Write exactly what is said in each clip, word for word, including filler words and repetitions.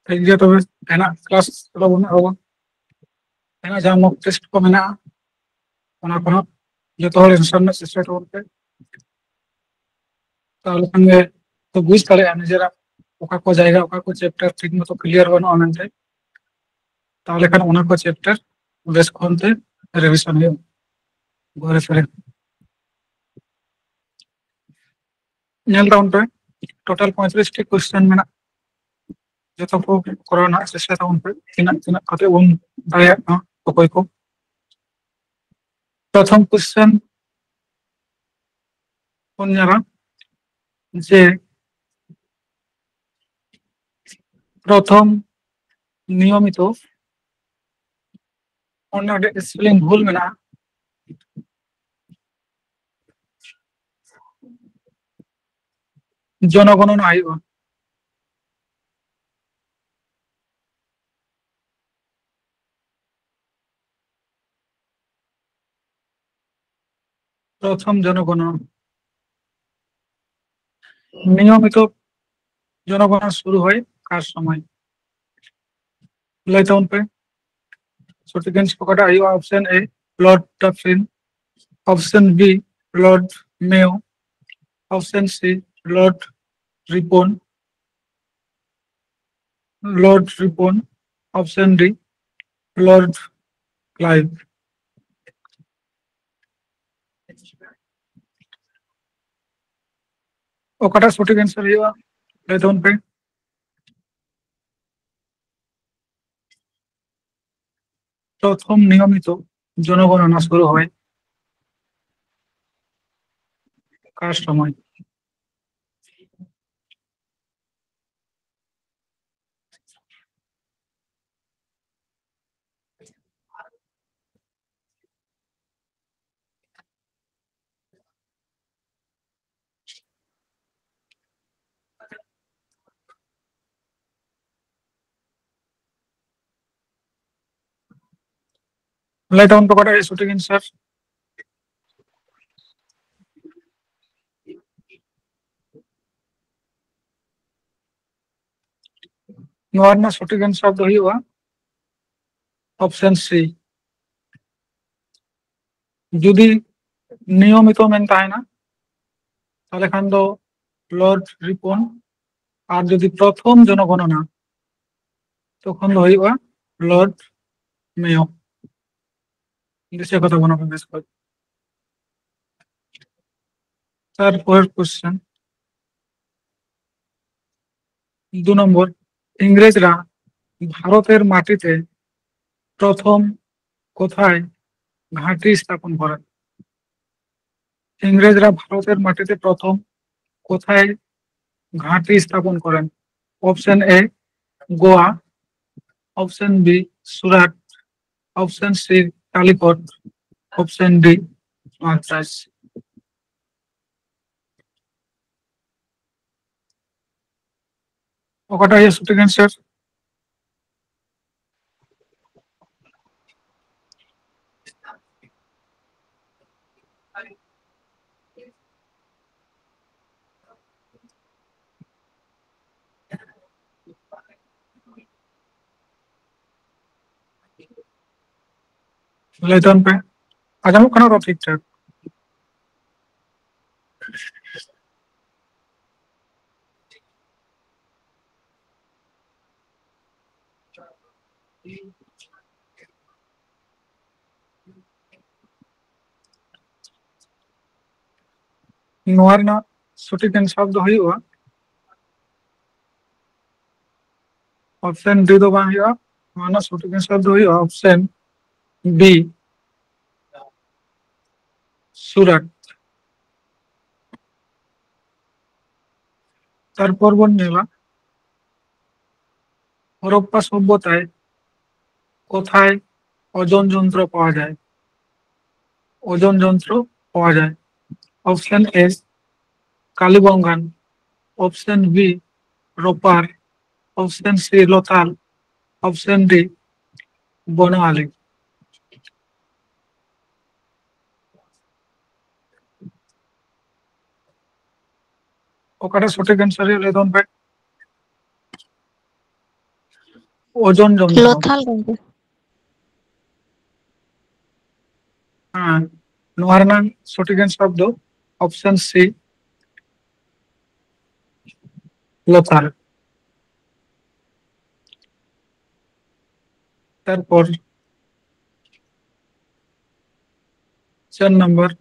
ᱴᱷᱤᱠ ᱜᱮᱭᱟ, ᱛᱚᱵᱮ ᱮᱱᱟᱜ ᱠᱞᱟᱥ ᱨᱮ ᱵᱚᱱ ᱟᱵᱚ ᱮᱱᱟᱜ ᱡᱟᱦᱟᱸ ᱢᱚᱠ ᱴᱮᱥᱴ ᱠᱚ ᱢᱮᱱᱟᱜᱼᱟ, ᱚᱱᱟ ᱠᱚᱦᱚᱸ ᱡᱚᱛᱚ ᱦᱚᱲ ᱮᱱᱥᱟᱨ ᱨᱮᱱᱟᱜ ᱪᱮᱥᱴᱟ ᱛᱟᱵᱚᱱ ᱯᱮ᱾ ᱛᱟᱦᱚᱞᱮ ᱠᱷᱟᱱ ᱜᱮ ᱛᱚ ᱵᱩᱡᱽ ᱫᱟᱲᱮᱭᱟᱜᱼᱟ ᱱᱤᱡᱮᱨᱟᱜ ᱚᱠᱟ ᱠᱚ ᱡᱟᱭᱜᱟ, ᱚᱠᱟ ᱠᱚ ᱪᱮᱯᱴᱟᱨ ᱴᱷᱤᱠ ᱢᱚᱛᱚ ᱠᱞᱤᱭᱟᱨ ᱵᱟᱹᱱᱩᱜᱼᱟ ᱢᱮᱱᱛᱮ᱾ ᱛᱟᱦᱚᱞᱮ ᱠᱷᱟᱱ ᱚᱱᱟ ᱠᱚ ᱪᱮᱯᱴᱟᱨ ᱵᱮᱥ ᱠᱷᱚᱱ ᱛᱮ ᱨᱤᱵᱷᱤᱥᱚᱱ ᱦᱩᱭᱩᱜᱼᱟ ᱜᱷᱩᱨᱮ ᱯᱷᱤᱨᱮ᱾ ᱧᱮᱞ ᱛᱟᱵᱚᱱ ᱯᱮ, ᱴᱳᱴᱟᱞ ᱯᱚᱸᱭᱛᱨᱤᱥ ᱴᱤ ᱠᱚᱥᱪᱮᱱ ᱢᱮᱱᱟᱜᱼᱟ᱾ ᱡᱚᱛᱚ ᱠᱚ ᱠᱚᱨᱟᱣ ᱨᱮᱱᱟᱜ ᱪᱮᱥᱴᱟ ᱛᱟᱵᱚᱱ ᱯᱮ, ᱛᱤᱱᱟᱹᱜ ᱛᱤᱱᱟᱹᱜ ᱠᱟᱛᱮ ᱵᱚᱱ ᱫᱟᱲᱮᱭᱟᱜ ᱠᱟᱱᱟ ᱚᱠᱚᱭ ᱠᱚ᱾ ᱯᱨᱚᱛᱷᱚᱢ ᱠᱚᱥᱪᱮᱱ ᱵᱚᱱ ᱧᱮᱞᱟ ᱡᱮ ᱯᱨᱚᱛᱷᱚᱢ ᱱᱤᱭᱚᱢᱤᱛᱚ, ᱚᱸᱰᱮ ᱢᱤᱫᱴᱮᱡ ᱥᱯᱮᱞᱤᱝ ᱵᱷᱩᱞ ᱢᱮᱱᱟᱜᱼᱟ, ᱡᱚᱱᱚᱜᱚᱱᱚᱱᱟ ᱦᱩᱭᱩᱜᱼᱟ᱾ প্রথম জনগণনা। নিয়মিত জনগণনা শুরু হয় কার সময়? ᱞᱟᱹᱭ ᱛᱟᱵᱚᱱ ᱯᱮ᱾ ᱥᱚᱴᱷᱤᱠ ᱟᱱᱥᱟᱨ ᱚᱠᱟᱴᱟᱜ ᱦᱩᱭᱩᱜᱼᱟ? Option A, Lord Dufferin, Option B, Lord Mayo, Option C, Lord Ripon, Lord Ripon, Option D, Lord Clive. ᱚᱠᱟᱴᱟᱜ ᱥᱚᱴᱷᱤᱠ ᱟᱱᱥᱟᱨ ᱦᱩᱭᱩᱜᱼᱟ? ᱞᱟᱹᱭ ᱛᱟᱵᱚᱱ ᱯᱮ᱾ প্রথম নিয়মিত জনগণনা শুরু হয় কার সময়? ᱞᱟᱹᱭ ᱛᱟᱵᱚᱱ ᱯᱮ ᱚᱠᱟᱴᱟᱜ ᱥᱚᱴᱷᱤᱠ ᱟᱱᱥᱟᱨ᱾ ᱱᱚᱣᱟ ᱨᱮᱱᱟᱜ ᱥᱚᱴᱷᱤᱠ ᱮᱱᱥᱟᱨ ᱫᱚ ᱦᱩᱭᱩᱜᱼᱟ ᱚᱯᱥᱮᱱ ᱥᱤ᱾ ᱡᱩᱫᱤ ᱱᱤᱭᱚᱢᱤᱛᱚ ᱢᱮᱱ ᱛᱟᱦᱮᱱᱟ, ᱛᱟᱦᱚᱞᱮ ᱠᱷᱟᱱ ᱫᱚ ᱞᱚᱨᱰ ᱨᱤᱯᱚᱱ, ᱟᱨ ᱡᱩᱫᱤ ᱯᱨᱚᱛᱷᱚᱢ ᱡᱚᱱᱚᱜᱚᱱᱚᱱᱟ, ᱛᱚᱠᱷᱚᱱ ᱫᱚ ᱦᱩᱭᱩᱜᱼᱟ ᱞᱚᱨᱰ ᱢᱮᱭᱚ᱾ ᱫᱤᱥᱟᱹ ᱠᱟᱛᱟ ᱵᱚᱱᱟ ᱯᱮ ᱵᱮᱥ ᱠᱚᱡ᱾ ᱛᱟᱨᱯᱚᱨᱮᱨ ᱠᱚᱥᱪᱮᱱ, ᱫᱩ ᱱᱚᱢᱵᱚᱨ, ইংরেজরা ভারতের মাটিতে প্রথম কোথায় ঘাঁটি স্থাপন করেন? ইংরেজরা ভারতের মাটিতে প্রথম কোথায় ঘাঁটি স্থাপন করেন? Option A Goa, option B Surat, option C Calicut, option D Madras. ᱚᱠᱟᱴᱟᱜ ᱦᱩᱭᱩᱜᱼᱟ ᱥᱚᱴᱷᱤᱠ ᱮᱱᱥᱟᱨ? ᱞᱟᱹᱭ ᱛᱟᱵᱚᱱ ᱯᱮ, ᱟᱸᱡᱚᱢᱚᱜ ᱠᱟᱱᱟ ᱨᱚᱲ ᱴᱷᱤᱠ ᱴᱷᱟᱠ? ᱱᱚᱣᱟ ᱨᱮᱱᱟᱜ ᱥᱚᱴᱷᱤᱠ ᱮᱱᱥᱟᱨ ᱫᱚ ᱦᱩᱭᱩᱜᱼᱟ, ᱚᱯᱥᱮᱱ ᱰᱤ ᱫᱚ ᱵᱟᱝ ᱦᱩᱭᱩᱜᱼᱟ᱾ ᱱᱚᱣᱟ ᱨᱮᱱᱟᱜ ᱥᱚᱴᱷᱤᱠ ᱮᱱᱥᱟᱨ ᱫᱚ ᱦᱩᱭᱩᱜᱼᱟ ᱚᱯᱥᱮᱱ ᱵᱤ, ᱥᱩᱨᱟᱴ᱾ ᱛᱟᱨᱯᱚᱨ ᱵᱚᱱ ᱧᱮᱞᱟ ᱦᱚᱨᱚᱯᱯᱟ ᱥᱚᱵᱷᱚᱛᱟয় কোথায় ওজন যন্ত্র পাওয়া যায়? ওজন যন্ত্র পাওয়া যায়। Option A Kalibangan, option B Ropar, option C Lothal, option D Banawali. ᱚᱠᱟᱴᱟᱜ ᱥᱚᱴᱷᱤᱠ ᱮᱱᱥᱟᱨ ᱦᱩᱭᱩᱜᱼᱟ, ᱞᱟᱹᱭ ᱛᱟᱵᱚᱱ ᱯᱮ᱾ ᱳᱡᱚᱱ ᱡᱚᱢ ᱫᱚ᱾ ᱞᱚᱛᱷᱟᱞ ᱜᱚᱝᱠᱮ᱾ ᱦᱮᱸ, ᱱᱚᱣᱟ ᱨᱮᱱᱟᱜ ᱥᱚᱴᱷᱤᱠ ᱟᱱᱥᱟᱨ ᱫᱚ ᱚᱯᱥᱮᱱ ᱥᱤ, ᱞᱚᱛᱷᱟᱞ᱾ ᱛᱟᱨᱯᱚᱨ ᱪᱟᱨ নম্বর,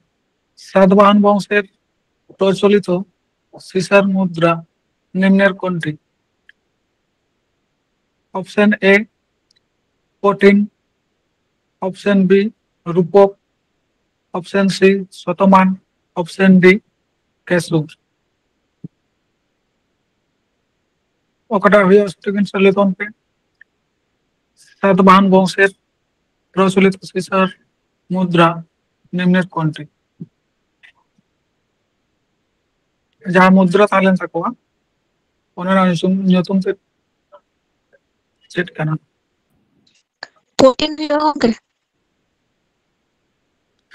ᱥᱟᱛᱵᱟᱦᱚᱱ ᱵᱚᱝᱥᱮᱨ ᱯᱨᱚᱪᱚᱞᱤᱛ ᱥᱤᱥᱟᱨ ᱢᱩᱫᱽᱨᱟ ᱱᱤᱢᱱᱮᱨ ᱠᱚᱱᱴᱤ? ᱚᱯᱥᱮᱱ ᱮ ᱯᱚᱴᱤᱱ, ᱚᱯᱥᱮᱱ ᱵᱤ ᱨᱩᱯᱚᱠ, ᱚᱯᱥᱮᱱ ᱥᱤ ᱥᱚᱛᱚᱢᱟᱱ, ᱚᱯᱥᱮᱱ ᱰᱤ ᱠᱮᱥᱩ᱾ ᱚᱠᱟᱴᱟᱜ ᱦᱩᱭᱩᱜᱼᱟ ᱥᱚᱴᱷᱤᱠ ᱟᱱᱥᱟᱨ ᱞᱟᱹᱭ ᱛᱟᱵᱚᱱ ᱯᱮ? ᱥᱟᱛᱵᱟᱦᱚᱱ ᱵᱚᱝᱥᱮᱨ ᱯᱨᱚᱪᱚᱞᱤᱛ ᱥᱤᱥᱟᱨ ᱢᱩᱫᱽᱨᱟ ᱱᱤᱢᱱᱮᱨ ᱠᱚᱱᱴᱤ? ᱡᱟᱦᱟᱸ ᱢᱩᱫᱽᱨᱟ ᱛᱟᱦᱮᱸ ᱞᱮᱱ ᱛᱟᱠᱚᱣᱟ, ᱚᱱᱟ ᱨᱮᱱᱟᱜ ᱧᱩᱛᱩᱢ, ᱧᱩᱛᱩᱢ ᱛᱮ ᱪᱮᱫ ᱠᱟᱱᱟ? ᱯᱨᱚᱴᱤᱱ ᱦᱩᱭᱩᱜᱼᱟ ᱜᱚᱝᱠᱮ᱾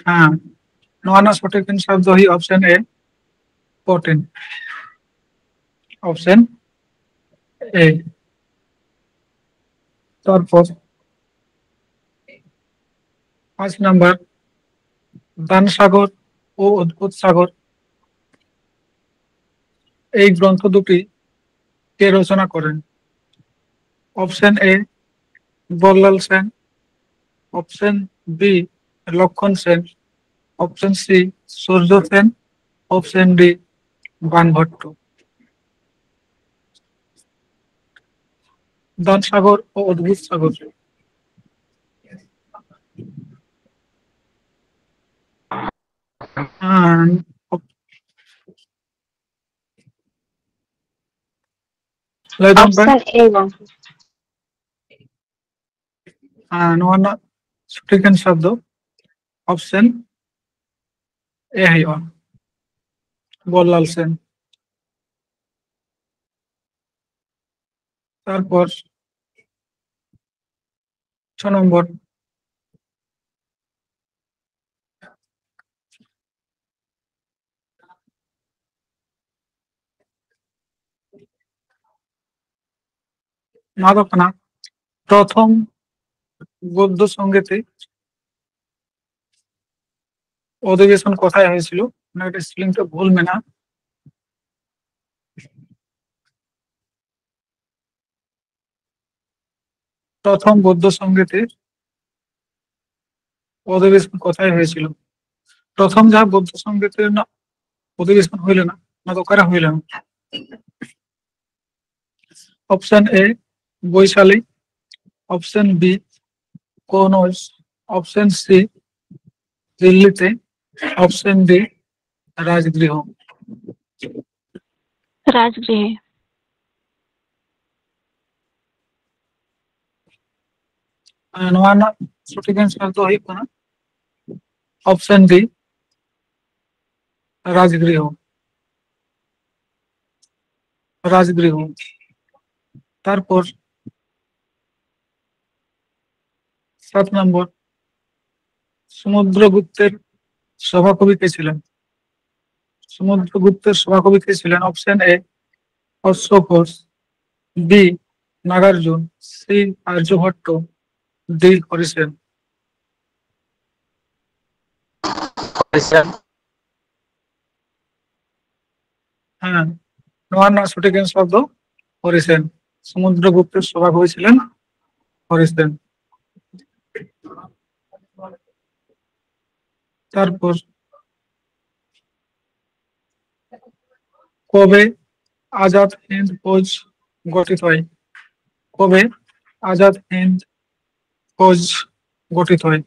ᱦᱮᱸ, ᱱᱚᱣᱟ ᱨᱮᱱᱟᱜ ᱥᱚᱴᱷᱤᱠ ᱟᱱᱥᱟᱨ ᱫᱚ ᱦᱩᱭᱩᱜᱼᱟ ᱚᱯᱥᱮᱱ ᱮ, ᱯᱨᱚᱴᱤᱱ᱾ ᱚᱯᱥᱮᱱ ᱮ᱾ ᱛᱟᱨᱯᱚᱨ ᱯᱟᱸᱪ ᱱᱟᱢᱵᱟᱨ, দান সাগর ও অদ্ভুত সাগর এই গ্রন্থ দুটি কে রচনা করেন? Option A Ballal Sen, option B Lakshman Sen, option C Surya Sen, option D Banabhatta. Dan Sagar ও অদ্ভুত সাগর। ᱦᱮᱸ, ᱞᱟᱹᱭ ᱛᱟᱵᱚᱱ ᱯᱮ᱾ ᱚᱯᱥᱮᱱ ᱮ ᱜᱚᱝᱠᱮ᱾ ᱦᱮᱸ, ᱱᱚᱣᱟ ᱨᱮᱱᱟᱜ ᱥᱚᱴᱷᱤᱠ ᱟᱱᱥᱟᱨ ᱫᱚ ᱚᱯᱥᱮᱱ ᱮ ᱦᱩᱭᱩᱜᱼᱟ, ᱵᱚᱞᱞᱟᱞ ᱥᱮᱱ᱾ ᱛᱟᱨᱯᱚᱨ ᱪᱷᱚ ᱱᱚᱢᱵᱚᱨ, ᱱᱚᱣᱟ ᱫᱚ ᱠᱟᱱᱟ প্রথম বৌদ্ধ সংগীতে অধিবেশন কোথায় হয়েছিল? মানে, একটা স্পেলিং টা ভুল মেনা। প্রথম বৌদ্ধ সংগীতে অধিবেশন কোথায় হয়েছিল? প্রথম যা বৌদ্ধ সংগীতের না অধিবেশন হইল না, না তো কারা হইল না। Option A Vaishali, option B Kannauj, option C দিল্লিতে, অপশন ডি রাজগৃহ। রাজগৃহে। ᱱᱚᱣᱟ ᱨᱮᱱᱟᱜ ᱥᱚᱴᱷᱤᱠ ᱮᱱᱥᱟᱨ ᱫᱚ ᱦᱩᱭᱩᱜ ᱠᱟᱱᱟ ᱚᱯᱥᱮᱱ ᱰᱤ, ᱨᱟᱡᱽᱜᱨᱤᱦᱚ᱾ ᱨᱟᱡᱽᱜᱨᱤᱦᱚ᱾ ᱛᱟᱨᱯᱚᱨ ᱥᱟᱛ নম্বর, সমুদ্রগুপ্তের সভাকবি কে ছিলেন? সমুদ্রগুপ্তের সভাকবি কে ছিলেন? অপশন এ অশ্ব ঘোষ, B Nagarjuna, C Aryabhata, D Harisena. Harisena. ᱦᱮᱸ, ᱱᱚᱣᱟ ᱨᱮᱱᱟᱜ ᱥᱚᱴᱷᱤᱠ ᱮᱱᱥᱟᱨ ᱫᱚ ᱦᱚᱨᱤᱥᱮᱱ᱾ সমুদ্রগুপ্তের সভাকবি ছিলেন হরিসেন। তারপর কবে আজাদ হিন্দ ফৌজ গঠিত হয়? কবে আজাদ হিন্দ ফৌজ গঠিত হয়?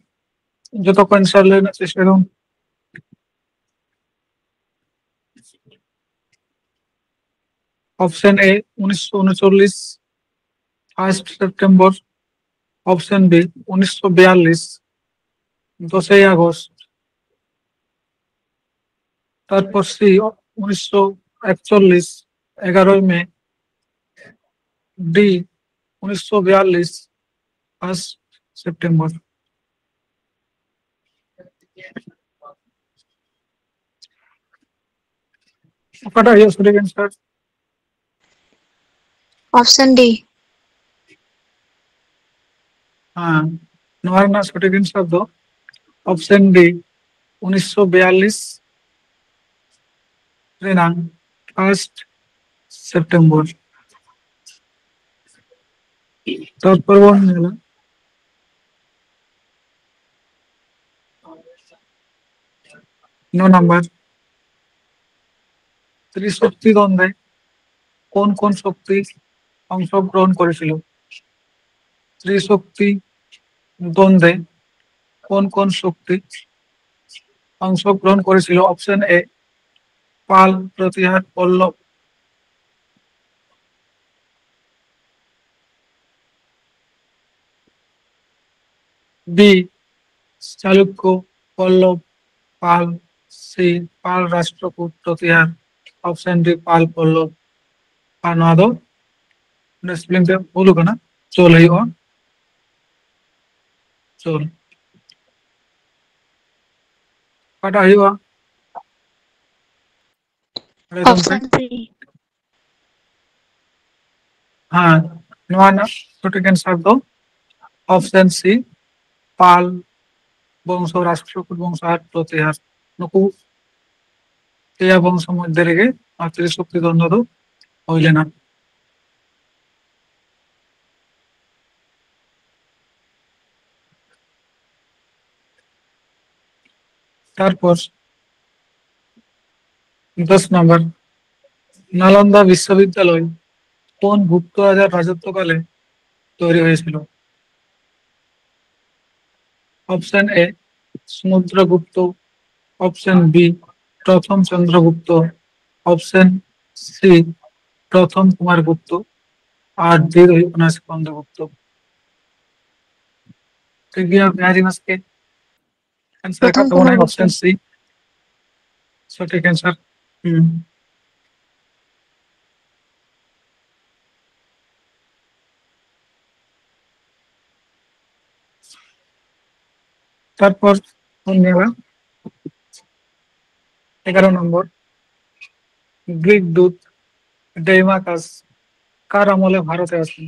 ᱡᱚᱛᱚ ᱠᱚ ᱮᱱᱥᱟᱨ ᱞᱟᱹᱭ ᱨᱮᱱᱟᱜ ᱪᱮᱥᱴᱟᱭ ᱛᱟᱵᱚᱱ᱾ ᱚᱯᱥᱮᱱ ᱮ ᱩᱱᱤᱥᱥᱚ ᱩᱱᱩᱪᱚᱞᱞᱤᱥ ᱯᱷᱟᱨᱥᱴ ᱥᱮᱯᱴᱮᱢᱵᱚᱨ, ᱚᱯᱥᱮᱱ ᱵᱤ ᱩᱱᱤᱥᱥᱚ ᱵᱤᱭᱟᱞᱞᱤᱥ ᱫᱚᱥᱮᱭ ᱟᱜᱚᱥᱴ, ᱛᱟᱨᱯᱚᱨ ᱥᱤ ᱩᱱᱤᱥᱥᱚ ᱮᱠᱪᱚᱞᱞᱤᱥ ᱮᱜᱟᱨᱚᱭ ᱢᱮ, ᱰᱤ ᱩᱱᱤᱥᱥᱚ ᱵᱤᱭᱟᱞᱞᱤᱥ ᱯᱷᱟᱨᱥᱴ ᱥᱮᱯᱴᱮᱢᱵᱚᱨ᱾ ᱚᱠᱟᱴᱟᱜ ᱦᱩᱭᱩᱜ ᱥᱚᱴᱷᱤᱠ ᱮᱱᱥᱟᱨ? Option D. ᱦᱮᱸ, ᱱᱚᱣᱟ ᱨᱮᱱᱟᱜ ᱥᱚᱴᱷᱤᱠ ᱮᱱᱥᱟᱨ ᱫᱚ ᱚᱯᱥᱮᱱ ᱰᱤ, ᱩᱱᱤᱥᱥᱚ ᱵᱤᱭᱟᱞᱞᱤᱥ ᱨᱮᱱᱟᱝ ᱯᱷᱟᱨᱥᱴ ᱥᱮᱯᱴᱮᱢᱵᱚᱨ᱾ ᱛᱟᱨᱯᱚᱨ ᱵᱚᱱ ᱧᱮᱞᱟ ᱱᱚ ᱱᱟᱢᱵᱟᱨ, ত্রিশক্তি দ্বন্দ্বে কোন কোন শক্তি অংশগ্রহণ করেছিল? ত্রিশক্তি দ্বন্দ্বে কোন কোন শক্তি অংশগ্রহণ করেছিল? Option A, Pala, Pratihara, Pallava. B, Chalukya, Pallava, Pala. C, Pala Rashtrakuta Pratihara. Option D, Pala Pallava. ᱟᱨ ᱱᱚᱣᱟ ᱫᱚ ᱰᱤᱥᱯᱞᱤᱱ ᱛᱮ ᱵᱷᱩᱞ ᱠᱟᱱᱟ, ᱪᱳᱞ ᱦᱩᱭᱩᱜᱼᱟ, ᱪᱳᱞ᱾ ᱚᱠᱟᱴᱟᱜ ᱦᱩᱭᱩᱜᱼᱟ? ᱞᱟᱹᱭ ᱛᱟᱵᱚᱱ ᱯᱮ᱾ ᱚᱯᱥᱮᱱ ᱥᱤ᱾ ᱦᱮᱸ, ᱱᱚᱣᱟ ᱨᱮᱱᱟᱜ ᱥᱚᱴᱷᱤᱠ ᱮᱱᱥᱟᱨ ᱫᱚ ᱚᱯᱥᱮᱱ ᱥᱤ, ᱯᱟᱞ ᱵᱚᱝᱥᱚ, ᱨᱟᱥᱴᱨᱚᱠᱩᱴ ᱵᱚᱝᱥᱚ ᱟᱨ ᱯᱨᱚᱛᱤᱦᱟᱨ᱾ ᱱᱩᱠᱩ ᱯᱮᱭᱟ ᱵᱚᱝᱥᱚ ᱢᱚᱫᱽᱫᱷᱮ ᱨᱮᱜᱮ ᱱᱚᱣᱟ ᱛᱨᱤᱥᱚᱠᱛᱤ ᱫᱚᱱᱫᱚ ᱫᱚ ᱦᱩᱭ ᱞᱮᱱᱟ᱾ ᱛᱟᱨᱯᱚᱨ ᱫᱚᱥ ᱱᱟᱢᱵᱟᱨ, ᱱᱟᱞᱚᱱᱫᱟ ᱵᱤᱥᱥᱚᱵᱤᱫᱽᱫᱟᱞᱚᱭ কোন গুপ্ত রাজার রাজত্বকালে তৈরি হয়েছিল? Option A, Samudragupta. Option B, প্রথম চন্দ্রগুপ্ত। অপশন সি, প্রথম কুমারগুপ্ত। আর ডি ᱫᱚ ᱦᱩᱭᱩᱜ ᱠᱟᱱᱟ ᱥᱤᱠᱚᱱᱫᱚᱨ ᱜᱩᱯᱛᱚ᱾ ᱴᱷᱤᱠ ᱜᱮᱭᱟ, ᱵᱤᱦᱟᱨᱤ ᱢᱟᱥᱠᱮ᱾ ᱮᱱᱥᱟᱨ ᱯᱨᱚᱛᱷᱚᱢ ᱠᱟᱱ ᱛᱟᱵᱚᱱᱟ ᱠᱩᱢᱟᱨ ᱜᱩᱯᱛᱚ᱾ ᱚᱯᱥᱮᱱ ᱥᱤ, ᱥᱚᱴᱷᱤᱠ ᱮᱱᱥᱟᱨ᱾ ᱦᱩᱸ᱾ ᱛᱟᱨᱯᱚᱨ ᱵᱚᱱ ᱧᱮᱞᱟ ᱮᱜᱟᱨᱚ ᱱᱚᱢᱵᱚᱨ, ᱜᱨᱤᱠ ᱫᱩᱛ ᱰᱮᱭᱢᱟᱠᱟᱥ ᱠᱟᱨ ᱟᱢᱚᱞᱮ ᱵᱷᱟᱨᱚᱛ ᱮ ᱟᱥᱮᱱ?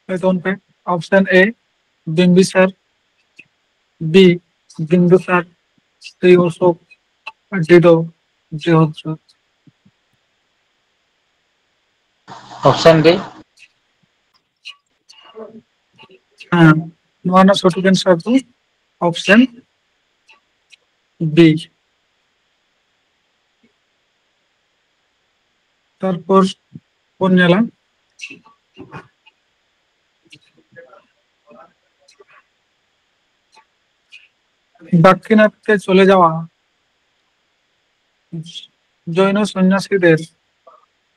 ᱞᱟᱹᱭ ᱛᱟᱵᱚᱱ ᱯᱮ᱾ ᱚᱯᱥᱮᱱ ᱮ, ᱵᱤᱢᱵᱤᱥᱟᱨ᱾ ᱵᱤ, ᱵᱤᱱᱫᱩᱥᱟᱨ᱾ ᱥᱤ, ᱚᱥᱳᱠ᱾ ᱰᱤ ᱫᱚ ᱵᱨᱤᱦᱚᱫᱨᱚᱛᱷ᱾ Option B. ᱦᱮᱸ, ᱱᱚᱣᱟ ᱨᱮᱱᱟᱜ ᱥᱚᱴᱷᱤᱠ ᱮᱱᱥᱟᱨ ᱫᱚ ᱚᱯᱥᱮᱱ ᱵᱤ᱾ ᱛᱟᱨᱯᱚᱨ ᱵᱚᱱ ᱧᱮᱞᱟ ᱫᱟᱠᱠᱷᱤᱱᱟᱛᱛᱮ চলে যাওয়া জৈন সন্ন্যাসীদের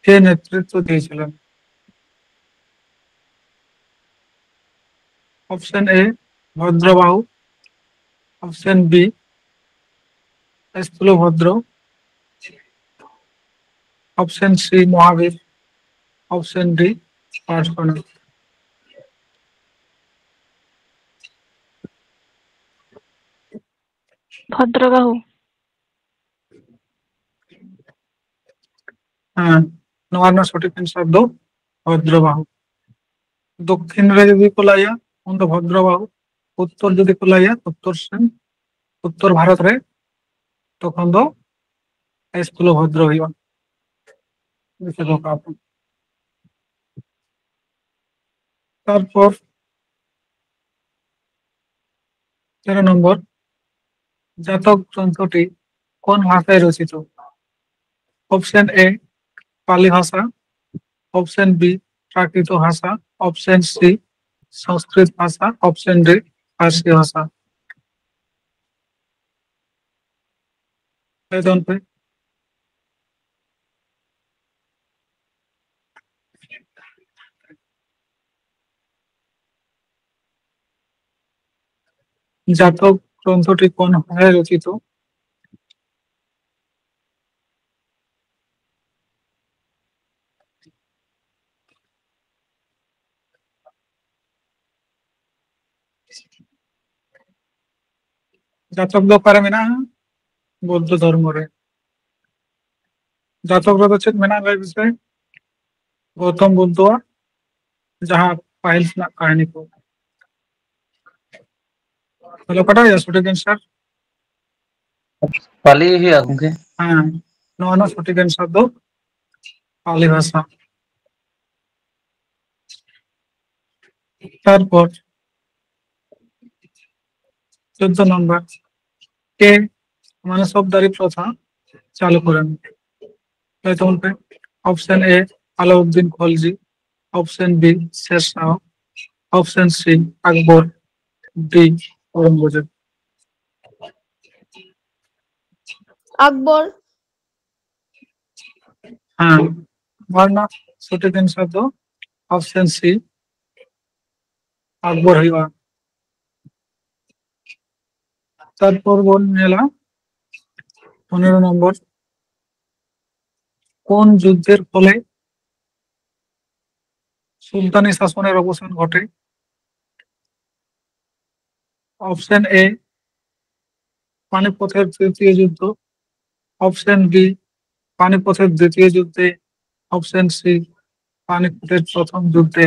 কে নেতৃত্ব দিয়েছিলেন? Option A Bhadrabahu, option B Sthulabhadra, option C Mahavira, option D Parshvanath. Bhadrabahu. ᱦᱮᱸ, ᱱᱚᱣᱟ ᱨᱮᱱᱟᱜ ᱥᱚᱴᱷᱤᱠ ᱮᱱᱥᱟᱨ ᱫᱚ ᱵᱷᱚᱫᱨᱚᱵᱟᱦᱩ᱾ ᱫᱚᱠᱠᱷᱤᱱ ᱨᱮ ᱡᱩᱫᱤ ᱠᱚ ᱞᱟᱹᱭᱟ, ᱩᱱ ᱫᱚ ᱵᱷᱚᱫᱨᱚᱵᱟᱦᱩ᱾ ᱩᱛᱛᱚᱨ ᱡᱩᱫᱤ ᱠᱚ ᱞᱟᱹᱭᱟ, ᱩᱛᱛᱚᱨ ᱥᱮᱱ, ᱩᱛᱛᱚᱨ ᱵᱷᱟᱨᱚᱛ ᱨᱮ, ᱛᱚᱠᱷᱚᱱ ᱫᱚ ᱥᱛᱷᱩᱞᱚ ᱵᱷᱚᱫᱨᱚ ᱦᱩᱭᱩᱜᱼᱟ᱾ ᱫᱤᱥᱟᱹ ᱫᱚᱦᱚ ᱠᱟᱜᱼᱟ ᱵᱚᱱ᱾ ᱛᱟᱨᱯᱚᱨ ᱛᱮᱨᱚ নম্বর, জাতক গ্রন্থটি কোন ভাষায় রচিত? অপশন এ পালি ভাষা, অপশন বি প্রাকৃত ভাষা, অপশন সি সংস্কৃত ভাষা, অপশন ডি ফার্সি ভাষা। ᱞᱟᱹᱭ ᱛᱟᱵᱚᱱ ᱯᱮ᱾ জাতক গ্রন্থটি কোন ভাষায় রচিত? ᱡᱟᱛᱚᱠ ᱫᱚ ᱚᱠᱟᱨᱮ ᱢᱮᱱᱟᱜᱼᱟ? ᱵᱳᱫᱽᱫᱷᱚ ᱫᱷᱚᱨᱢᱚ ᱨᱮ᱾ ᱡᱟᱛᱚᱠ ᱨᱮᱫᱚ ᱪᱮᱫ ᱢᱮᱱᱟᱜᱼᱟ ᱞᱟᱹᱭ ᱢᱮᱥᱮ? ᱜᱳᱛᱚᱢ ᱵᱩᱫᱽᱫᱷᱚᱣᱟᱜ ᱡᱟᱦᱟᱸ ᱯᱟᱭᱤᱞᱥ ᱨᱮᱱᱟᱜ ᱠᱟᱹᱦᱱᱤ ᱠᱚ᱾ ᱛᱟᱦᱞᱮ ᱚᱠᱟᱴᱟᱜ ᱦᱩᱭᱩᱜᱼᱟ ᱥᱚᱴᱷᱤᱠ ᱮᱱᱥᱟᱨ? ᱯᱟᱞᱤ ᱦᱩᱭᱩᱜᱼᱟ ᱜᱚᱝᱠᱮ᱾ ᱦᱮᱸ, ᱱᱚᱣᱟ ᱨᱮᱱᱟᱜ ᱥᱚᱴᱷᱤᱠ ᱮᱱᱥᱟᱨ ᱫᱚ ᱯᱟᱞᱤ ᱵᱷᱟᱥᱟ᱾ ᱛᱟᱨᱯᱚᱨ ᱪᱳᱫᱫᱚ ᱱᱚᱢᱵᱚᱨ, কে মানে শব্দারি প্রথা চালু করেন? তাই তখন পে option A Alauddin Khalji, option B Sher Shah, option C Akbar, D Aurangzeb. Akbar. ᱦᱮᱸ, ᱱᱚᱣᱟ ᱨᱮᱱᱟᱜ ᱥᱚᱴᱷᱤᱠ ᱮᱱᱥᱟᱨ ᱫᱚ ᱚᱯᱥᱮᱱ ᱥᱤ, ᱟᱠᱵᱚᱨ ᱦᱩᱭᱩᱜᱼᱟ᱾ ᱛᱟᱨᱯᱚᱨ ᱵᱚᱱ ᱧᱮᱞᱟ ᱯᱚᱱᱮᱨᱚ ᱱᱚᱢᱵᱚᱨ, কোন যুদ্ধের ফলে সুলতানি শাসনের অবসান ঘটে? অপশন এ, পানিপথের তৃতীয় যুদ্ধ। অপশন বি, পানিপথের দ্বিতীয় যুদ্ধে। অপশন সি, পানিপথের প্রথম যুদ্ধে।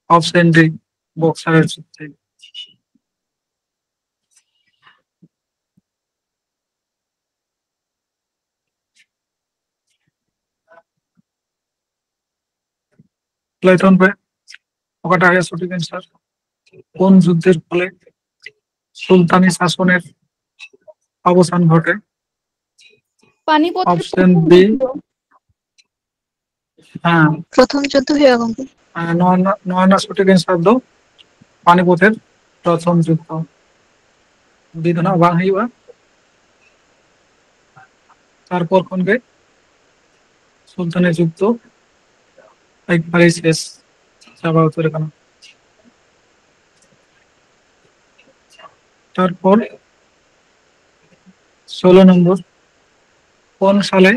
অপশন ডি, বক্সারের যুদ্ধে। ᱞᱟᱹᱭ ᱛᱟᱵᱚᱱ ᱯᱮ, ᱚᱠᱟᱴᱟᱜ ᱦᱩᱭᱩᱜᱼᱟ ᱥᱚᱴᱷᱤᱠ ᱮᱱᱥᱟᱨ? কোন যুদ্ধের ফলে সুলতানি শাসনের অবসান ঘটে? পানিপথের অপশন প্রথম বি। যুদ্ধ। ᱦᱮᱸ, প্রথম যুদ্ধ ᱦᱩᱭᱩᱜᱼᱟ ᱜᱚᱝᱠᱮ᱾ ᱟᱨ ᱱᱚᱣᱟ ᱨᱮᱱᱟᱜ, ᱱᱚᱣᱟ ᱨᱮᱱᱟᱜ ᱥᱚᱴᱷᱤᱠ ᱮᱱᱥᱟᱨ ᱫᱚ ᱯᱟᱱᱤᱯᱚᱛᱷᱮᱨ ᱯᱨᱚᱛᱷᱚᱢ ᱡᱩᱫᱽᱫᱷᱚ᱾ ᱵᱤ ᱫᱚ ᱱᱟᱜ ᱵᱟᱝ ᱦᱩᱭᱩᱜᱼᱟ᱾ ᱛᱟᱨᱯᱚᱨ ᱠᱷᱚᱱ ᱜᱮ ᱥᱩᱞᱛᱟᱱᱤ ᱡᱩᱜᱽ ᱫᱚ ᱮᱠᱵᱟᱨᱮ ᱥᱮᱥ ᱪᱟᱵᱟ ᱩᱛᱟᱹᱨ ᱟᱠᱟᱱᱟ᱾ তারপর ষোলো নম্বর, কোন সালে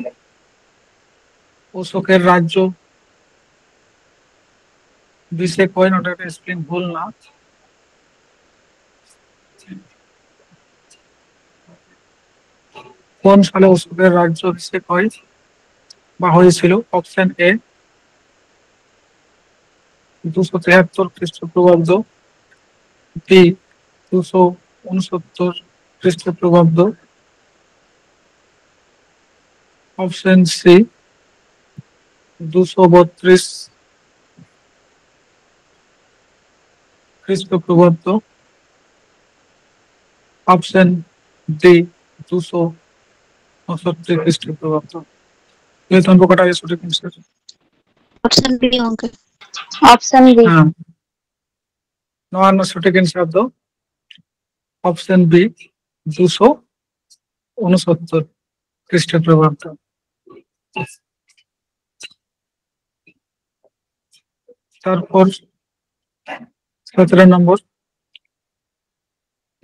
অশোকের রাজ্য বিশেক হয়? ওটা একটা স্পেলিং ভুল না। কোন সালে অশোকের রাজ্য বিশেক হয় বা হয়েছিল? অপশন এ, ᱫᱩᱥᱚ ᱛᱮᱦᱟᱛᱛᱚᱨ ᱠᱷᱨᱤᱥᱴᱚᱯᱩᱨᱵᱟᱵᱫᱚ, ᱵᱤ ᱫᱩᱥᱚ ᱩᱱᱥᱚᱛᱛᱚᱨ ᱠᱷᱨᱤᱥᱴᱚᱯᱩᱨᱵᱟᱵᱫᱚ, ᱚᱯᱥᱮᱱ ᱥᱤ ᱫᱩᱥᱚ ᱵᱚᱛᱨᱤᱥ ᱠᱷᱨᱤᱥᱴᱚᱯᱩᱨᱵᱟᱵᱫᱚ, ᱚᱯᱥᱮᱱ ᱰᱤ ᱫᱩᱥᱚ ᱯᱚᱸᱭᱥᱚᱴᱴᱤ ᱠᱷᱨᱤᱥᱴᱚᱯᱩᱨᱵᱟᱵᱫᱚ᱾ ᱞᱟᱹᱭ ᱛᱟᱵᱚᱱ ᱯᱮ ᱚᱠᱟᱴᱟᱜ ᱜᱮ ᱥᱚᱴᱷᱤᱠ ᱟᱱᱥᱟᱨ? ᱚᱯᱥᱮᱱ ᱵᱤ ᱜᱚᱝᱠᱮ᱾ Option B. ᱦᱮᱸ, ᱱᱚᱣᱟ ᱨᱮᱱᱟᱜ ᱥᱚᱴᱷᱤᱠ ᱟᱱᱥᱟᱨ ᱫᱚ ᱚᱯᱥᱮᱱ ᱵᱤ ᱫᱩᱥᱚ ᱩᱱᱥᱚᱛᱛᱚᱨ ᱠᱷᱨᱤᱥᱴᱚᱯᱩᱨᱵᱟᱵᱫᱚ᱾ ᱛᱟᱨᱯᱚᱨ ᱥᱚᱛᱨᱚ ᱱᱚᱢᱵᱚᱨ,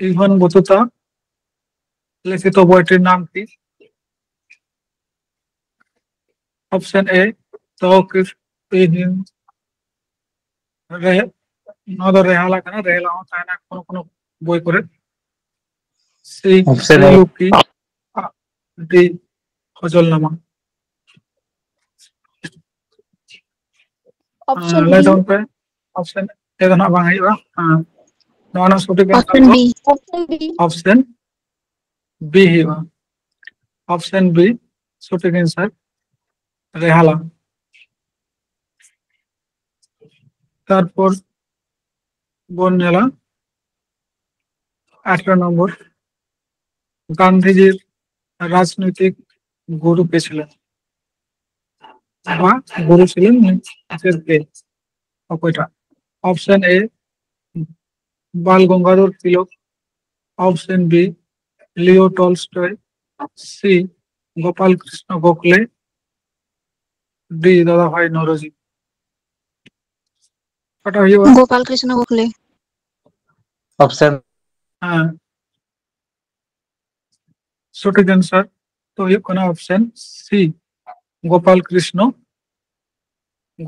ᱤᱵᱷᱟᱱ ᱵᱚᱛᱩᱛᱟ ᱞᱤখিত বইটির নাম কি? অপশন এ, তওয়াকিফ-ই-হিন্দ। ᱨᱮ, ᱱᱚᱣᱟ ᱫᱚ ᱨᱮᱦᱟᱞᱟ ᱠᱟᱱᱟ, ᱨᱮᱦᱟᱞᱟ ᱦᱚᱸ ᱛᱟᱦᱮᱱᱟ ᱠᱳᱱᱳ ᱠᱳᱱᱳ ᱵᱳᱭ ᱠᱚᱨᱮ᱾ ᱥᱤ, ᱚᱯᱥᱮᱱ ᱮ᱾ ᱥᱤᱞᱩᱠᱤ, ᱰᱤ, ᱦᱚᱡᱚᱞᱱᱟᱢᱟ᱾ ᱚᱯᱥᱮᱱ ᱞᱟᱹᱭ ᱵᱤ᱾ ᱛᱟᱵᱚᱱ ᱯᱮ, ᱚᱯᱥᱮᱱ ᱮ ᱫᱚ ᱱᱟᱜ ᱵᱟᱝ ᱦᱩᱭᱩᱜᱼᱟ᱾ ᱦᱮᱸ, ᱱᱚᱣᱟ ᱨᱮᱱᱟᱜ ᱥᱚᱴᱷᱤᱠ ᱟᱱᱥᱟᱨ ᱚᱯᱥᱮᱱ ᱫᱚ B. Option B. Option B ᱦᱩᱭᱩᱜᱼᱟ᱾ ᱚᱯᱥᱮᱱ ᱵᱤ ᱥᱚᱴᱷᱤᱠ ᱟᱱᱥᱟᱨ, ᱨᱮᱦᱟᱞᱟ᱾ ᱛᱟᱨᱯᱚᱨ ᱵᱚᱱ ᱧᱮᱞᱟ ᱟᱴᱷᱨᱚ ᱱᱚᱢᱵᱚᱨ, ᱜᱟᱱᱫᱷᱤᱡᱤᱨ ᱨᱟᱡᱽᱱᱳᱭᱛᱤᱠ ᱜᱩᱨᱩ ᱠᱮ ছিলেন? ᱵᱟ ᱜᱩᱨᱩ ছিলেন নিজের কে? ᱚᱠᱚᱭᱴᱟᱜ? ᱚᱯᱥᱮᱱ ᱮ, ᱵᱟᱞ ᱜᱚᱝᱜᱟᱫᱷᱚᱨ ᱛᱤᱞᱚᱠ, ᱚᱯᱥᱮᱱ ᱵᱤ ᱞᱤᱭᱳ ᱴᱚᱞᱥᱴᱚᱭ, ᱥᱤ ᱜᱳᱯᱟᱞ ᱠᱨᱤᱥᱱᱚ ᱜᱳᱠᱷᱞᱮ, ᱰᱤ ᱫᱟᱫᱟ ᱵᱷᱟᱭ ᱱᱚᱣᱨᱳᱡᱤ᱾ ᱚᱠᱟᱴᱟᱜ ᱦᱩᱭᱩᱜᱼᱟ? ᱜᱳᱯᱟᱞ ᱠᱨᱤᱥᱱᱚ ᱜᱳᱠᱷᱞᱮ᱾ ᱚᱯᱥᱮᱱ ᱦᱮᱸ, ᱥᱚᱴᱷᱤᱠ ᱟᱱᱥᱟᱨ ᱫᱚ ᱦᱩᱭᱩᱜ ᱠᱟᱱᱟ ᱚᱯᱥᱮᱱ ᱥᱤ, ᱜᱳᱯᱟᱞ ᱠᱨᱤᱥᱱᱚ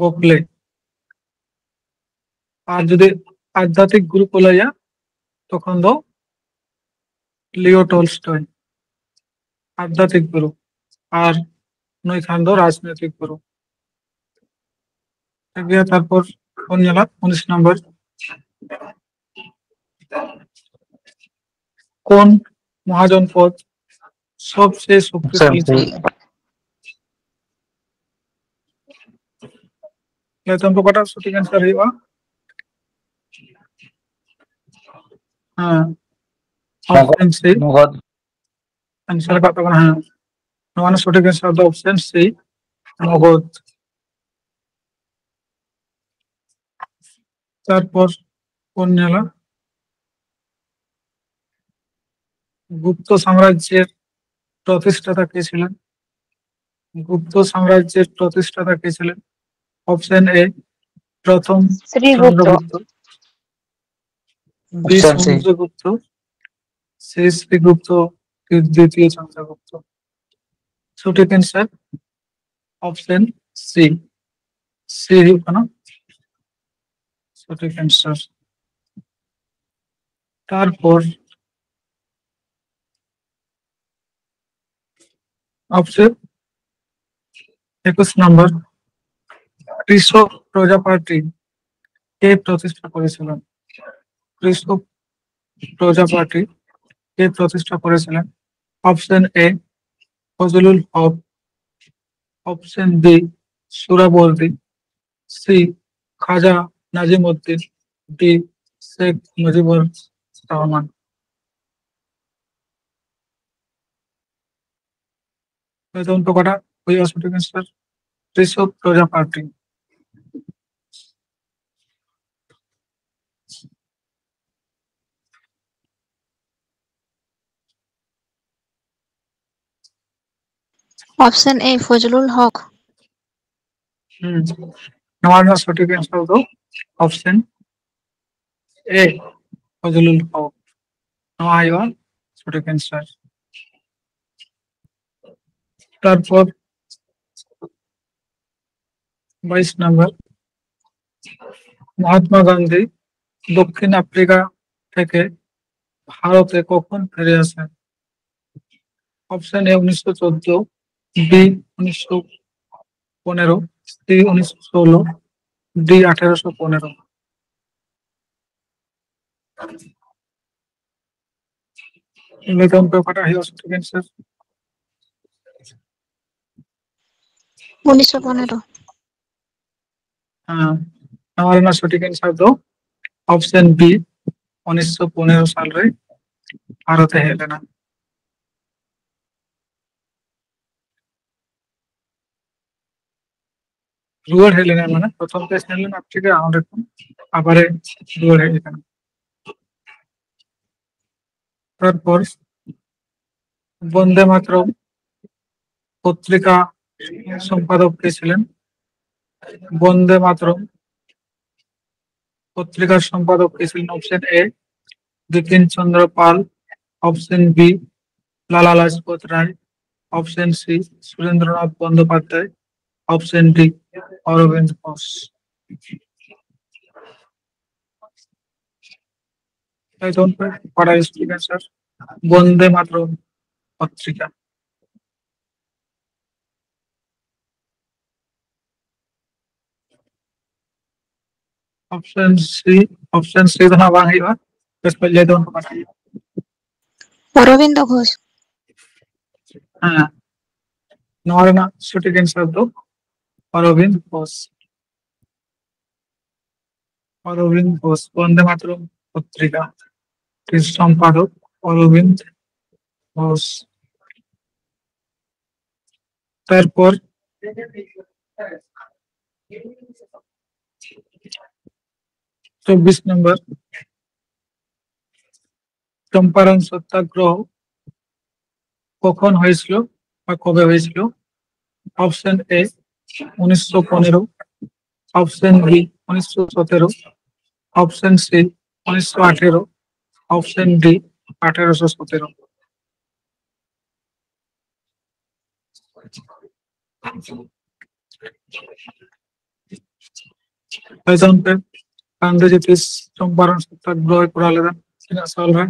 ᱜᱳᱠᱷᱞᱮ᱾ ᱟᱨ ᱡᱩᱫᱤ ᱟᱫᱷᱭᱟᱛᱢᱤᱠ ᱜᱩᱨᱩ ᱠᱚ ᱞᱟᱹᱭᱟ, ᱛᱚᱠᱷᱚᱱ ᱫᱚ ᱞᱤᱭᱳ ᱴᱚᱞᱥᱴᱚᱭ, ᱟᱫᱷᱭᱟᱛᱢᱤᱠ ᱜᱩᱨᱩ, ᱟᱨ ᱱᱩᱭ ᱠᱷᱟᱱ ᱫᱚ ᱨᱟᱡᱽᱱᱳᱭᱛᱤᱠ ᱜᱩᱨᱩ᱾ ᱴᱷᱤᱠ ᱜᱮᱭᱟ, ᱛᱟᱨᱯᱚᱨ ᱵᱚᱱ ᱧᱮᱞᱟ ᱩᱱᱤᱥ ᱱᱚᱢᱵᱚᱨ, কোন মহাজনপদ সবচেয়ে শক্তিশালী ছিল? ᱱᱤᱛᱚᱝ ᱫᱚ ᱚᱠᱟᱴᱟᱜ ᱥᱚᱴᱷᱤᱠ ᱟᱱᱥᱟᱨ ᱦᱩᱭᱩᱜᱼᱟ? ᱦᱮᱸ, ᱚᱯᱥᱮᱱ ᱥᱤ᱾ ᱟᱱᱥᱟᱨ ᱠᱟᱜ ᱛᱟᱵᱚᱱᱟ᱾ ᱦᱮᱸ, ᱱᱚᱣᱟ ᱨᱮᱱᱟᱜ ᱥᱚᱴᱷᱤᱠ ᱟᱱᱥᱟᱨ ᱫᱚ ᱚᱯᱥᱮᱱ ᱥᱤ, ᱢᱚᱜᱚᱫᱷ᱾ তারপর কোন ᱧᱮᱞᱟ? গুপ্ত সাম্রাজ্যের প্রতিষ্ঠাতা কে ছিলেন? গুপ্ত সাম্রাজ্যের প্রতিষ্ঠাতা কে ছিলেন? অপশন এ, প্রথম শ্রীগুপ্ত। চন্দ্রগুপ্ত, বি, সমুদ্রগুপ্ত, সি, শ্রীগুপ্ত, দ্বিতীয় চন্দ্রগুপ্ত। সঠিক অ্যান্সার অপশন সি, সি ᱦᱩᱭᱩᱜ ᱠᱟᱱᱟ ᱥᱚᱴᱷᱤᱠ ᱟᱱᱥᱟᱨ᱾ ᱛᱟᱨᱯᱚᱨ ᱚᱯᱷᱥᱮᱱ ᱮᱠᱩᱥ নম্বর, কৃষক প্রজা পার্টি কে প্রতিষ্ঠা করেছিলেন? কৃষক প্রজা পার্টি কে প্রতিষ্ঠা করেছিলেন? Option A, Fazlul Haq, option B, Suhrawardy, C, Khwaja Nazimuddin, D, Sheikh Mujibur Rahman. ᱱᱤᱛᱚᱝ ᱫᱚ ᱚᱠᱟᱴᱟᱜ ᱦᱩᱭᱩᱜᱼᱟ ᱥᱚᱴᱷᱤᱠ ᱟᱱᱥᱟᱨ? ᱠᱨᱤᱥᱚᱠ ᱯᱨᱚᱡᱟ ᱯᱟᱨᱴᱤ᱾ ᱚᱯᱥᱮᱱ ᱮ, ᱯᱷᱚᱡᱽᱞᱩᱞ ᱦᱚᱠ᱾ ᱦᱩᱸ᱾ ᱱᱚᱣᱟ ᱨᱮᱱᱟᱜ ᱥᱚᱴᱷᱤᱠ ᱟᱱᱥᱟᱨ ᱫᱚ ᱚᱯᱥᱮᱱ ᱮ, ᱯᱷᱚᱡᱽᱞᱩᱞ ᱦᱚᱠ᱾ ᱱᱚᱣᱟ ᱦᱩᱭᱩᱜᱼᱟ ᱥᱚᱴᱷᱤᱠ ᱟᱱᱥᱟᱨ᱾ তারপর বাইশ নম্বর, মহাত্মা গান্ধী দক্ষিণ আফ্রিকা থেকে ভারতে কখন ফিরে আসেন? অপশন এ, উনিশশো চোদ্দ, বি, উনিশশো পনেরো, সি, উনিশশো ষোলো, ᱰᱤ, ᱟᱴᱷᱮᱨᱚᱥᱚ ᱯᱚᱱᱮᱨᱚ᱾ ᱞᱟᱹᱭ ᱛᱟᱵᱚᱱ ᱯᱮ ᱚᱠᱟᱴᱟᱜ ᱦᱩᱭᱩᱜᱼᱟ ᱥᱚᱴᱷᱤᱠ ᱮᱱᱥᱟᱨ? ᱩᱱᱤᱥᱥᱚ ᱯᱚᱱᱮᱨᱚ᱾ ᱦᱮᱸ, ᱱᱚᱣᱟ ᱨᱮᱱᱟᱜ ᱥᱚᱴᱷᱤᱠ ᱮᱱᱥᱟᱨ ᱫᱚ ᱚᱯᱥᱮᱱ ᱵᱤ, ᱩᱱᱤᱥᱥᱚ ᱯᱚᱱᱮᱨᱚ ᱥᱟᱞ ᱨᱮ ᱵᱷᱟᱨᱚᱛ ᱮ ᱦᱮᱡ ᱞᱮᱱᱟ᱾ ᱨᱩᱣᱟᱹᱲ ᱦᱮᱡ ᱞᱮᱱᱟ, ᱢᱟᱱᱮ ᱯᱨᱚᱛᱷᱚᱢ ᱛᱮ ᱥᱮᱱ ᱞᱮᱱᱟ ᱟᱯᱷᱨᱤᱠᱟ, ᱚᱸᱰᱮ ᱠᱷᱚᱱ ᱟᱵᱟᱨᱮ ᱨᱩᱣᱟᱹᱲ ᱦᱮᱡ ᱟᱠᱟᱱᱟ᱾ ᱛᱟᱨᱯᱚᱨ ᱵᱚᱱᱫᱮ ᱢᱟᱛᱨᱚᱢ ᱯᱚᱛᱨᱤᱠᱟ ᱥᱚᱢᱯᱟᱫᱚᱠ ᱠᱮ ᱥᱤᱞᱮᱱ ᱵᱚᱱᱫᱮ ᱢᱟᱛᱨᱚᱢ ᱯᱚᱛᱨᱤᱠᱟ ᱥᱚᱢᱯᱟᱫᱚᱠ ᱠᱮ ᱥᱤᱞᱮᱱ ᱚᱯᱥᱮᱱ ᱮ ᱵᱤᱯᱤᱱ ᱪᱚᱸᱫᱨᱚ ᱯᱟᱞ, ᱚᱯᱥᱮᱱ ᱵᱤ ᱞᱟᱞᱟ ᱞᱟᱡᱯᱚᱛ ᱨᱟᱭ, ᱚᱯᱥᱮᱱ ᱥᱤ ᱥᱩᱨᱮᱱᱫᱨᱚᱱᱟᱛᱷ ᱵᱚᱱᱫᱳᱯᱟᱫᱽᱫᱷᱟᱭ, ᱚᱯᱥᱮᱱ ᱰᱤ ᱚᱨᱚᱵᱤᱱᱫ ᱜᱷᱳᱥ᱾ ᱞᱟᱹᱭ ᱛᱟᱵᱚᱱ ᱯᱮ ᱚᱠᱟᱴᱟᱜ ᱥᱚᱴᱷᱤᱠ ᱮᱱᱥᱟᱨ? ᱵᱚᱱᱫᱮ ᱢᱟᱛᱨᱚᱢ ᱯᱚᱛᱨᱤᱠᱟ᱾ ᱚᱯᱥᱮᱱ ᱥᱤ, ᱚᱯᱥᱮᱱ ᱥᱤ ᱫᱚ ᱱᱟᱜ ᱵᱟᱝ ᱦᱩᱭᱩᱜᱼᱟ᱾ ᱵᱮᱥ ᱠᱚᱡ ᱞᱟᱹᱭ ᱛᱟᱵᱚᱱ ᱯᱮ ᱚᱠᱟᱴᱟᱜ ᱦᱩᱭᱩᱜᱼᱟ᱾ ᱚᱨᱚᱵᱤᱱᱫᱚ ᱜᱷᱳᱥ᱾ ᱦᱮᱸ, ᱱᱚᱣᱟ ᱨᱮᱱᱟᱜ ᱥᱚᱴᱷᱤᱠ ᱮᱱᱥᱟᱨ ᱫᱚ ᱚᱨᱚᱵᱤᱱᱫ ᱜᱷᱳᱥ᱾ ᱚᱨᱚᱵᱤᱱᱫ ᱜᱷᱳᱥ, ᱵᱚᱱᱫᱮ ᱢᱟᱛᱨᱚᱢ ᱯᱚᱛᱨᱤᱠᱟ ᱨᱮᱱ ᱥᱚᱢᱯᱟᱫᱚᱠ ᱚᱨᱚᱵᱤᱱᱫ ᱜᱷᱳᱥ᱾ তারপর চব্বিশ নম্বর, চম্পারণ সত্যাগ্রহ কখন হয়েছিল বা কবে হয়েছিল? অপশন এ উনিশশো পনেরো, অপশন বি উনিশশো সতেরো, অপশন সি উনিশশো আঠেরো, অপশন ডি আঠেরোশো সতেরো। ᱞᱟᱹᱭ ᱛᱟᱵᱚᱱ ᱯᱮ, ᱜᱟᱱᱫᱷᱤᱡᱤ ᱛᱤᱥ ᱪᱚᱢᱯᱟᱨᱚᱱ ᱥᱚᱛᱛᱟᱜᱨᱚᱦᱚᱭ ᱠᱚᱨᱟᱣ ᱞᱮᱫᱟ? ᱛᱤᱱᱟᱹᱜ ᱥᱟᱞ ᱨᱮ?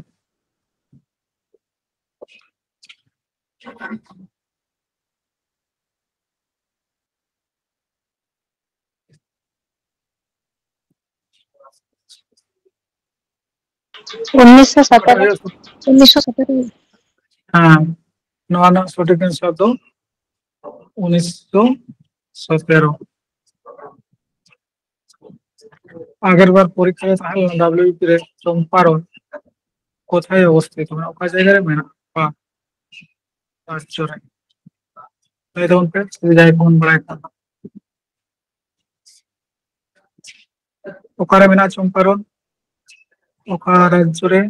ᱩᱱᱤᱥᱥᱚ ᱥᱚᱛᱮᱨᱚ᱾ ᱩᱱᱤᱥᱥᱚ ᱥᱚᱛᱮᱨᱚ᱾ ᱦᱮᱸ, ᱱᱚᱣᱟ ᱨᱮᱱᱟᱜ ᱥᱚᱴᱷᱤᱠ answer ᱫᱚ ᱩᱱᱤᱥᱥᱚ ᱥᱚᱛᱮᱨᱚ᱾ ᱟᱜᱮᱨ ᱵᱟᱨ ᱯᱚᱨᱤᱠᱠᱷᱟ ᱨᱮ ᱛᱟᱦᱮᱸ ᱞᱮᱱᱟ ᱰᱟᱵᱞᱤᱭᱩᱵᱤᱯᱤ ᱨᱮ ᱪᱚᱢᱯᱟᱨᱚᱱ ᱠᱳᱛᱷᱟᱭ ᱚᱵᱚᱥᱛᱷᱤᱛ, ᱢᱟᱱᱮ ᱚᱠᱟ ᱡᱟᱭᱜᱟ ᱨᱮ ᱢᱮᱱᱟᱜᱼᱟ? ᱨᱟᱡᱽᱡᱚ ᱨᱮ᱾ ᱞᱟᱹᱭ ᱛᱟᱵᱚᱱ ᱯᱮ, ᱡᱩᱫᱤ ᱡᱟᱦᱟᱸᱭ ᱠᱚᱵᱚᱱ ᱵᱟᱲᱟᱭ ᱠᱷᱟᱱ ᱫᱚ᱾ ᱚᱠᱟᱨᱮ ᱢᱮᱱᱟᱜᱼᱟ ᱪᱚᱢᱯᱟᱨᱚᱱ? ᱚᱠᱟ ᱨᱟᱡᱽᱡᱚ ᱨᱮ?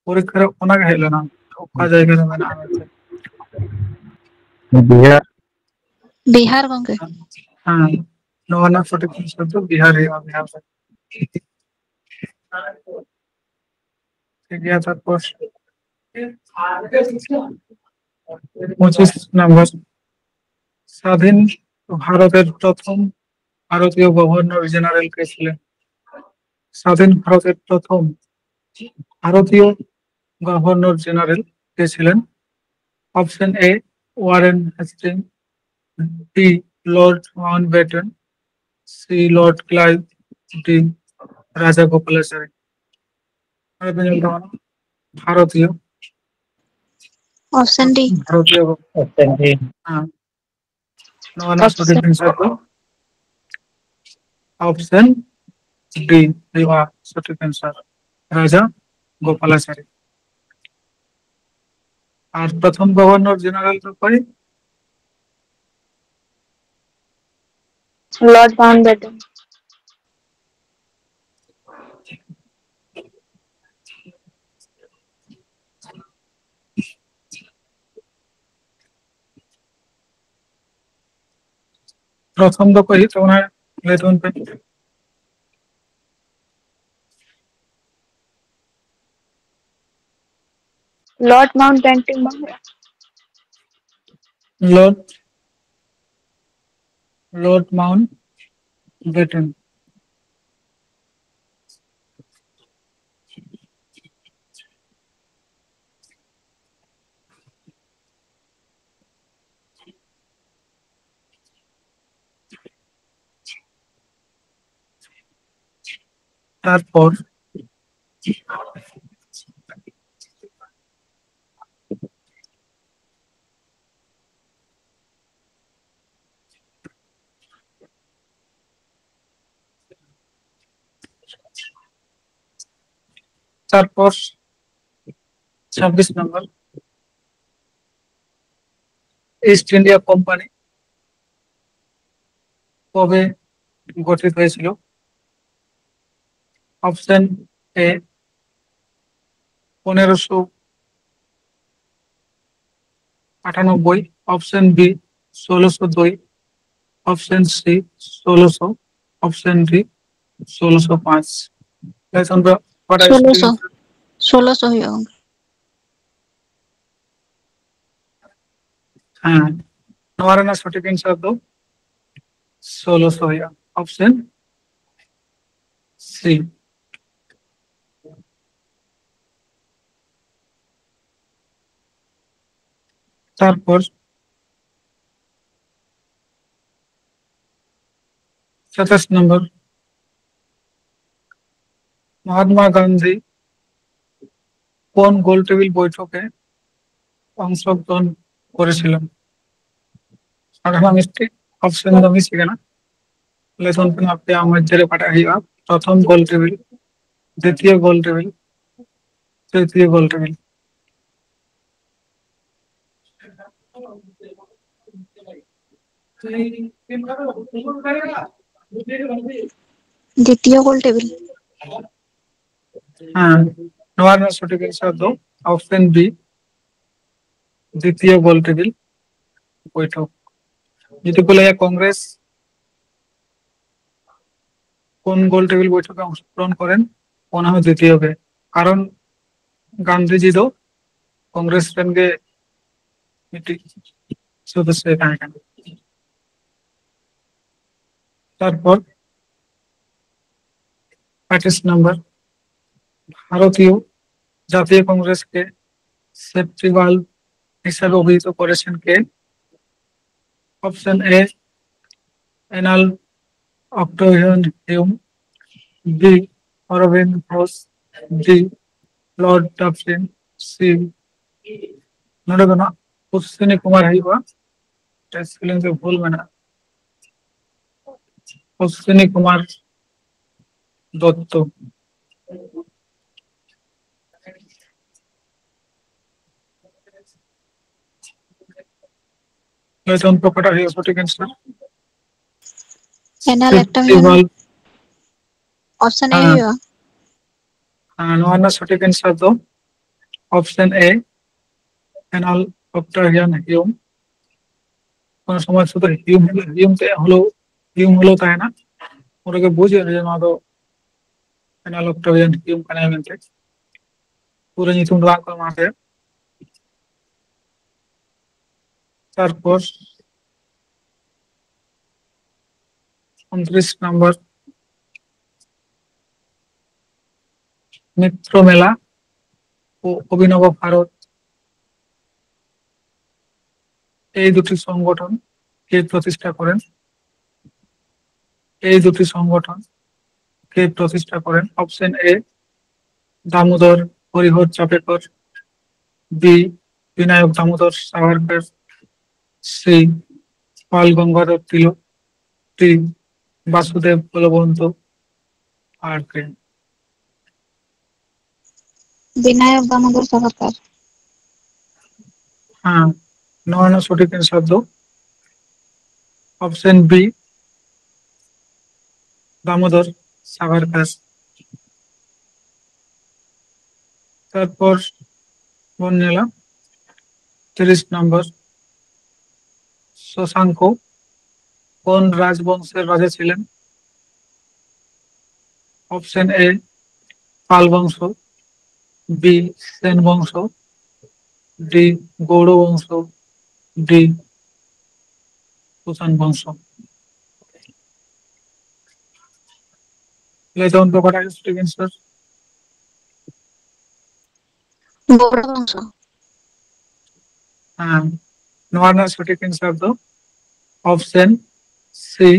ᱯᱚᱨᱤᱠᱠᱷᱟ ᱨᱮ ᱚᱱᱟ ᱜᱮ ᱦᱮᱡ ᱞᱮᱱᱟ, ᱚᱠᱟ ᱡᱟᱭᱜᱟ ᱨᱮ ᱢᱮᱱᱟᱜᱼᱟ ᱢᱮᱱᱛᱮ᱾ ᱵᱤᱦᱟᱨ᱾ ᱵᱤᱦᱟᱨ ᱜᱚᱝᱠᱮ᱾ ᱦᱮᱸ, ᱱᱚᱣᱟ ᱨᱮᱱᱟᱜ ᱥᱚᱴᱷᱤᱠ answer ᱫᱚ ᱵᱤᱦᱟᱨ ᱦᱩᱭᱩᱜᱼᱟ, ᱵᱤᱦᱟᱨ ᱨᱮ᱾ ᱴᱷᱤᱠ ᱜᱮᱭᱟ, ᱛᱟᱨᱯᱚᱨ ᱯᱚᱸᱪᱤᱥ ᱱᱚᱢᱵᱚᱨ, স্বাধীন ভারতের প্রথম ভারতীয় গভর্নর জেনারেল কে ছিলেন? স্বাধীন ভারতের প্রথম ভারতীয় গভর্নর জেনারেল কে ছিলেন? Option A, Warren Hasting, B, Lord Mountbatten, C, Lord Clive, D, Raja Gopalachari. ᱟᱨ ᱵᱤᱱ ᱧᱮᱞ ᱛᱟᱵᱚᱱᱟ, ᱵᱷᱟᱨᱚᱛᱤᱭᱚ᱾ Option D. ᱵᱷᱟᱨᱚᱛᱤᱭᱚ᱾ Option D. ᱦᱮᱸ᱾ ᱱᱚᱣᱟ ᱨᱮᱱᱟᱜ ᱥᱚᱴᱷᱤᱠ ᱟᱱᱥᱟᱨ ᱫᱚ ᱚᱯᱥᱮᱱ ᱰᱤ ᱦᱩᱭᱩᱜᱼᱟ ᱥᱚᱴᱷᱤᱠ ᱟᱱᱥᱟᱨ, ᱨᱟᱡᱟ ᱜᱳᱯᱟᱞᱟᱪᱟᱨᱤ᱾ ᱟᱨ ᱯᱨᱚᱛᱷᱚᱢ ᱜᱚᱵᱷᱚᱨᱱᱚᱨ ᱡᱮᱱᱟᱨᱮᱞ ᱫᱚ ᱚᱠᱚᱭ? Lord Mountbatten. ᱯᱨᱚᱛᱷᱚᱢ ᱫᱚ ᱚᱠᱚᱭ ᱦᱩᱭᱩᱜ ᱛᱟᱵᱚᱱᱟ? ᱞᱟᱹᱭ ᱛᱟᱵᱚᱱ ᱯᱮ᱾ ᱞᱚᱨᱰ ᱢᱟᱣᱩᱱᱴᱵᱮᱴᱮᱱ ᱵᱟᱝ ᱦᱩᱭᱩᱜᱼᱟ? Lord, Lord Mountbatten. তারপর তারপর ছাব্বিশ নম্বর, ইস্ট ইন্ডিয়া কোম্পানি কবে গঠিত হয়েছিল? অপশন এ, পনেরোশো আটানব্বই, অপশন বি, ষোলোশো দুই, ᱚᱯᱥᱚᱱ ᱥᱤ ᱥᱳᱞᱳᱥᱚ, ᱚᱯᱥᱚᱱ ᱰᱤ ᱥᱳᱞᱳᱥᱚ ᱯᱟᱸᱪ᱾ ᱞᱮᱥᱚᱱ ᱫᱚ ᱚᱠᱟᱴᱟᱜ ᱥᱳᱞᱳᱥᱚ᱾ ᱥᱳᱞᱳᱥᱚ ᱦᱩᱭᱩᱜᱼᱟ ᱜᱚᱝᱠᱮ᱾ ᱦᱮᱸ, ᱱᱚᱣᱟ ᱨᱮᱱᱟᱜ ᱥᱚᱴᱷᱤᱠ ᱮᱱᱥᱟᱨ ᱫᱚ ᱥᱳᱞᱳᱥᱚ ᱦᱩᱭᱩᱜᱼᱟ, ᱚᱯᱥᱚᱱ ᱥᱤ᱾ ᱛᱟᱨᱯᱚᱨ ᱥᱟᱛᱟᱥ ᱱᱚᱢᱵᱚᱨ, মহাত্মা গান্ধী কোন গোলটেবিল বৈঠকে অংশগ্রহণ করেছিলেন? ᱚᱸᱰᱮ ᱦᱚᱸ ᱢᱤᱫᱴᱤᱡ ᱚᱯᱥᱚᱱ ᱫᱚ ᱢᱤᱥ ᱠᱟᱱᱟ᱾ ᱞᱮᱥᱚᱱ ᱠᱟᱱᱟ ᱟᱯᱮᱭᱟᱜ ᱢᱚᱫᱽᱫᱷᱮ ᱨᱮ ᱚᱠᱟᱴᱟᱜ ᱦᱩᱭᱩᱜᱼᱟ, ᱯᱨᱚᱛᱷᱚᱢ ᱜᱳᱞ ᱴᱮᱵᱤᱞ, ᱫᱤᱛᱤᱭᱚ ᱜᱳᱞ ᱴᱮᱵᱤᱞ, ᱛᱨᱤᱛᱤᱭᱚ ᱜᱳᱞ ᱴᱮᱵᱤᱞ᱾ ᱫᱤᱛᱤᱭᱚ ᱜᱳᱞ ᱴᱮᱵᱤᱞ᱾ ᱦᱮᱸ, ᱱᱚᱣᱟ ᱨᱮᱱᱟᱜ ᱥᱚᱴᱷᱤᱠ ᱮᱱᱥᱟᱨ ᱫᱚ ᱚᱯᱥᱚᱱ ᱵᱤ, ᱫᱤᱛᱤᱭᱚ ᱜᱳᱞ ᱴᱮᱵᱤᱞ ᱵᱳᱭᱴᱷᱚᱠ᱾ ᱡᱩᱫᱤ ᱠᱚ ᱞᱟᱹᱭᱟ ᱠᱚᱝᱜᱨᱮᱥ ᱠᱳᱱ ᱜᱳᱞ ᱴᱮᱵᱤᱞ ᱵᱳᱭᱴᱷᱚᱠ ᱮ ᱚᱝᱥᱚᱜᱨᱚᱦᱚᱱ ᱠᱚᱨᱮᱱ, ᱚᱱᱟ ᱦᱚᱸ ᱫᱤᱛᱤᱭᱚ ᱜᱮ, ᱠᱟᱨᱚᱱ ᱜᱟᱱᱫᱷᱤᱡᱤ ᱫᱚ ᱠᱚᱝᱜᱨᱮᱥ ᱨᱮᱱ ᱜᱮ ᱢᱤᱫᱴᱤᱡ ᱥᱚᱫᱚᱥᱥᱚᱭ ᱛᱟᱦᱮᱸ ᱠᱟᱱᱟ᱾ ᱛᱟᱨᱯᱚᱨ ᱟᱴᱷᱟᱥ ᱱᱚᱢᱵᱚᱨ, ভারতীয় জাতীয় কংগ্রেসকে সেফটি ভালভ হিসাবে অভিহিত করেছেন কে? অপশন এ, এনাল Octavian Hume, B, Aurobindo Ghosh, D Lord Dufferin, C ᱱᱚᱰᱮ ᱫᱚ ᱱᱟᱜ ᱚᱥᱥᱤᱱᱤ ᱠᱩᱢᱟᱨ ᱦᱩᱭᱩᱜᱼᱟ᱾ ᱥᱯᱮᱞᱤᱝ ᱨᱮ ᱵᱷᱩᱞ ᱢᱮᱱᱟᱜᱼᱟ᱾ ᱚᱥᱥᱤᱱᱤ ᱠᱩᱢᱟᱨ ᱫᱚᱛᱛᱚ᱾ ᱞᱟᱹᱭ ᱛᱟᱵᱚᱱ ᱯᱮ ᱚᱠᱟᱴᱟᱜ ᱦᱩᱭᱩᱜᱼᱟ ᱥᱚᱴᱷᱤᱠ ᱮᱱᱥᱟᱨ? ᱮᱱᱟᱞ ᱮᱠᱴᱟᱢᱤᱱ᱾ ᱚᱯᱥᱮᱱ ᱮ ᱦᱮᱸ᱾ ᱦᱩᱭᱩᱜᱼᱟ᱾ ᱦᱮᱸ, ᱱᱚᱣᱟ ᱨᱮᱱᱟᱜ ᱥᱚᱴᱷᱤᱠ ᱮᱱᱥᱟᱨ ᱫᱚ ᱚᱯᱥᱮᱱ ᱮ, ᱮᱱᱟᱞ ᱚᱠᱴᱟᱵᱷᱤᱭᱟᱱ ᱦᱤᱭᱩᱢ᱾ ᱚᱱᱟ ᱥᱚᱢᱚᱭ ᱥᱩᱫᱷᱩ ᱦᱤᱭᱩᱢ ᱦᱤᱭᱩᱢ ᱛᱮ ᱦᱩᱞᱳ ᱦᱤᱭᱩᱢ ᱦᱩᱞᱳ ᱛᱟᱦᱮᱱᱟ᱾ ᱚᱸᱰᱮ ᱜᱮ ᱵᱩᱡᱽ ᱦᱩᱭᱩᱜᱼᱟ ᱡᱮ ᱱᱚᱣᱟ ᱫᱚ ᱮᱱᱟᱞ ᱚᱠᱴᱟᱵᱷᱤᱭᱟᱱ ᱦᱤᱭᱩᱢ ᱠᱟᱱᱟᱭ ᱢᱮᱱᱛᱮ᱾ ᱯᱩᱨᱟᱹ ᱧᱩᱛᱩᱢ ᱫᱚ ᱵᱟᱝ ᱠᱚ ᱮᱢᱟ ᱫᱮᱭᱟ᱾ ᱛᱟᱨᱯᱚᱨ ᱩᱱᱛᱨᱤᱥ ᱱᱚᱢᱵᱚᱨ, ᱢᱤᱛᱨᱚ ᱢᱮᱞᱟ ও অভিনব ভারত এই দুটি সংগঠন কে প্রতিষ্ঠা করেন? এই দুটি সংগঠন কে প্রতিষ্ঠা করেন? Option A Damodar Harihar Chapekar, B Vinayak Damodar Savarkar, C Pal Gangadhar Tilak, D Vasudev Balwant Phadke. Vinayak Damodar Savarkar. ᱦᱮᱸ, ᱱᱚᱣᱟ ᱨᱮᱱᱟᱜ ᱥᱚᱴᱷᱤᱠ ᱮᱱᱥᱟᱨ ᱫᱚ ᱚᱯᱥᱮᱱ ᱵᱤ, ᱫᱟᱢᱳᱫᱚᱨ ᱥᱟᱵᱟᱨᱠᱟᱨ᱾ ᱛᱟᱨᱯᱚᱨ ᱵᱚᱱ ᱧᱮᱞᱟ ᱛᱤᱨᱤᱥ ᱱᱚᱢᱵᱚᱨ, ᱥᱚᱥᱟᱝᱠᱚ ᱠᱳᱱ ᱨᱟᱡᱽᱵᱚᱝᱥᱮᱨ ᱨᱟᱡᱟ ছিলেন? ᱚᱯᱥᱮᱱ ᱮ ᱯᱟᱞ ᱵᱚᱝᱥᱚ, ᱵᱤ ᱥᱮᱱ ᱵᱚᱝᱥᱚ, ᱰᱤ ᱜᱳᱲ ᱵᱚᱝᱥᱚ, ᱰᱤ ᱠᱩᱥᱟᱱ ᱵᱚᱝᱥᱚ᱾ ᱞᱟᱹᱭ ᱛᱟᱵᱚᱱ ᱯᱮ ᱚᱠᱟᱴᱟᱜ ᱜᱮ ᱥᱚᱴᱷᱤᱠ ᱮᱱᱥᱟᱨ? ᱜᱳᱲ ᱵᱚᱝᱥᱚ᱾ ᱦᱮᱸ, ᱱᱚᱣᱟ ᱨᱮᱱᱟᱜ ᱥᱚᱴᱷᱤᱠ ᱮᱱᱥᱟᱨ ᱫᱚ ᱚᱯᱥᱮᱱ ᱥᱤ,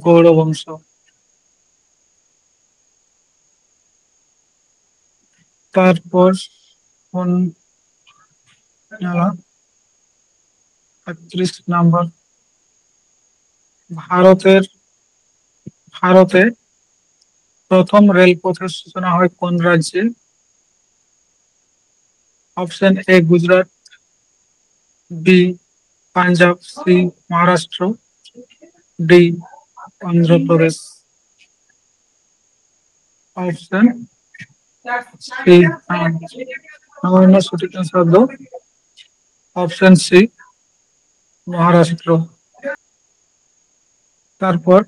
ᱜᱳᱲ ᱵᱚᱝᱥᱚ᱾ তারপর কোন, আহ, একত্রিশ নম্বর, ভারতের ভারতে প্রথম রেলপথের সূচনা হয় কোন রাজ্যে? Option A Gujarat, B Punjab, C Maharashtra, D Andhra Pradesh. Option C. আমার সঠিক আনসার হলো অপশন সি, মহারাষ্ট্র। তারপর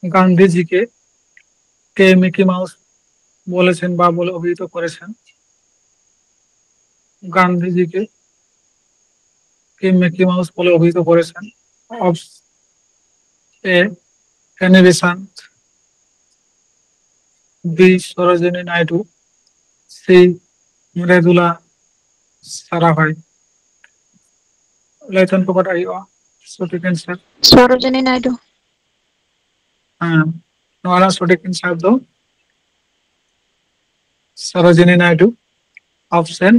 গান্ধীজিকে কে মিকি মাউস বলেছেন বা বলে অভিহিত করেছেন? গান্ধীজিকে কে মিকি মাউস বলে অভিহিত করেছেন? Option A Annie Besant, B Sarojini Naidu, C Mridula Sarabhai. ᱞᱟᱹᱭ ᱛᱟᱵᱚᱱ ᱯᱮ ᱚᱠᱟᱴᱟᱜ ᱦᱩᱭᱩᱜᱼᱟ ᱥᱚᱴᱷᱤᱠ ᱟᱱᱥᱟᱨ᱾ ᱥᱚᱨᱳᱡᱤᱱᱤ ᱱᱟᱭᱰᱩ᱾ ᱦᱮᱸ, ᱱᱚᱣᱟ ᱨᱮᱱᱟᱜ ᱥᱚᱴᱷᱤᱠ ᱟᱱᱥᱟᱨ ᱫᱚ ᱥᱚᱨᱳᱡᱤᱱᱤ ᱱᱟᱭᱰᱩ, ᱚᱯᱥᱮᱱ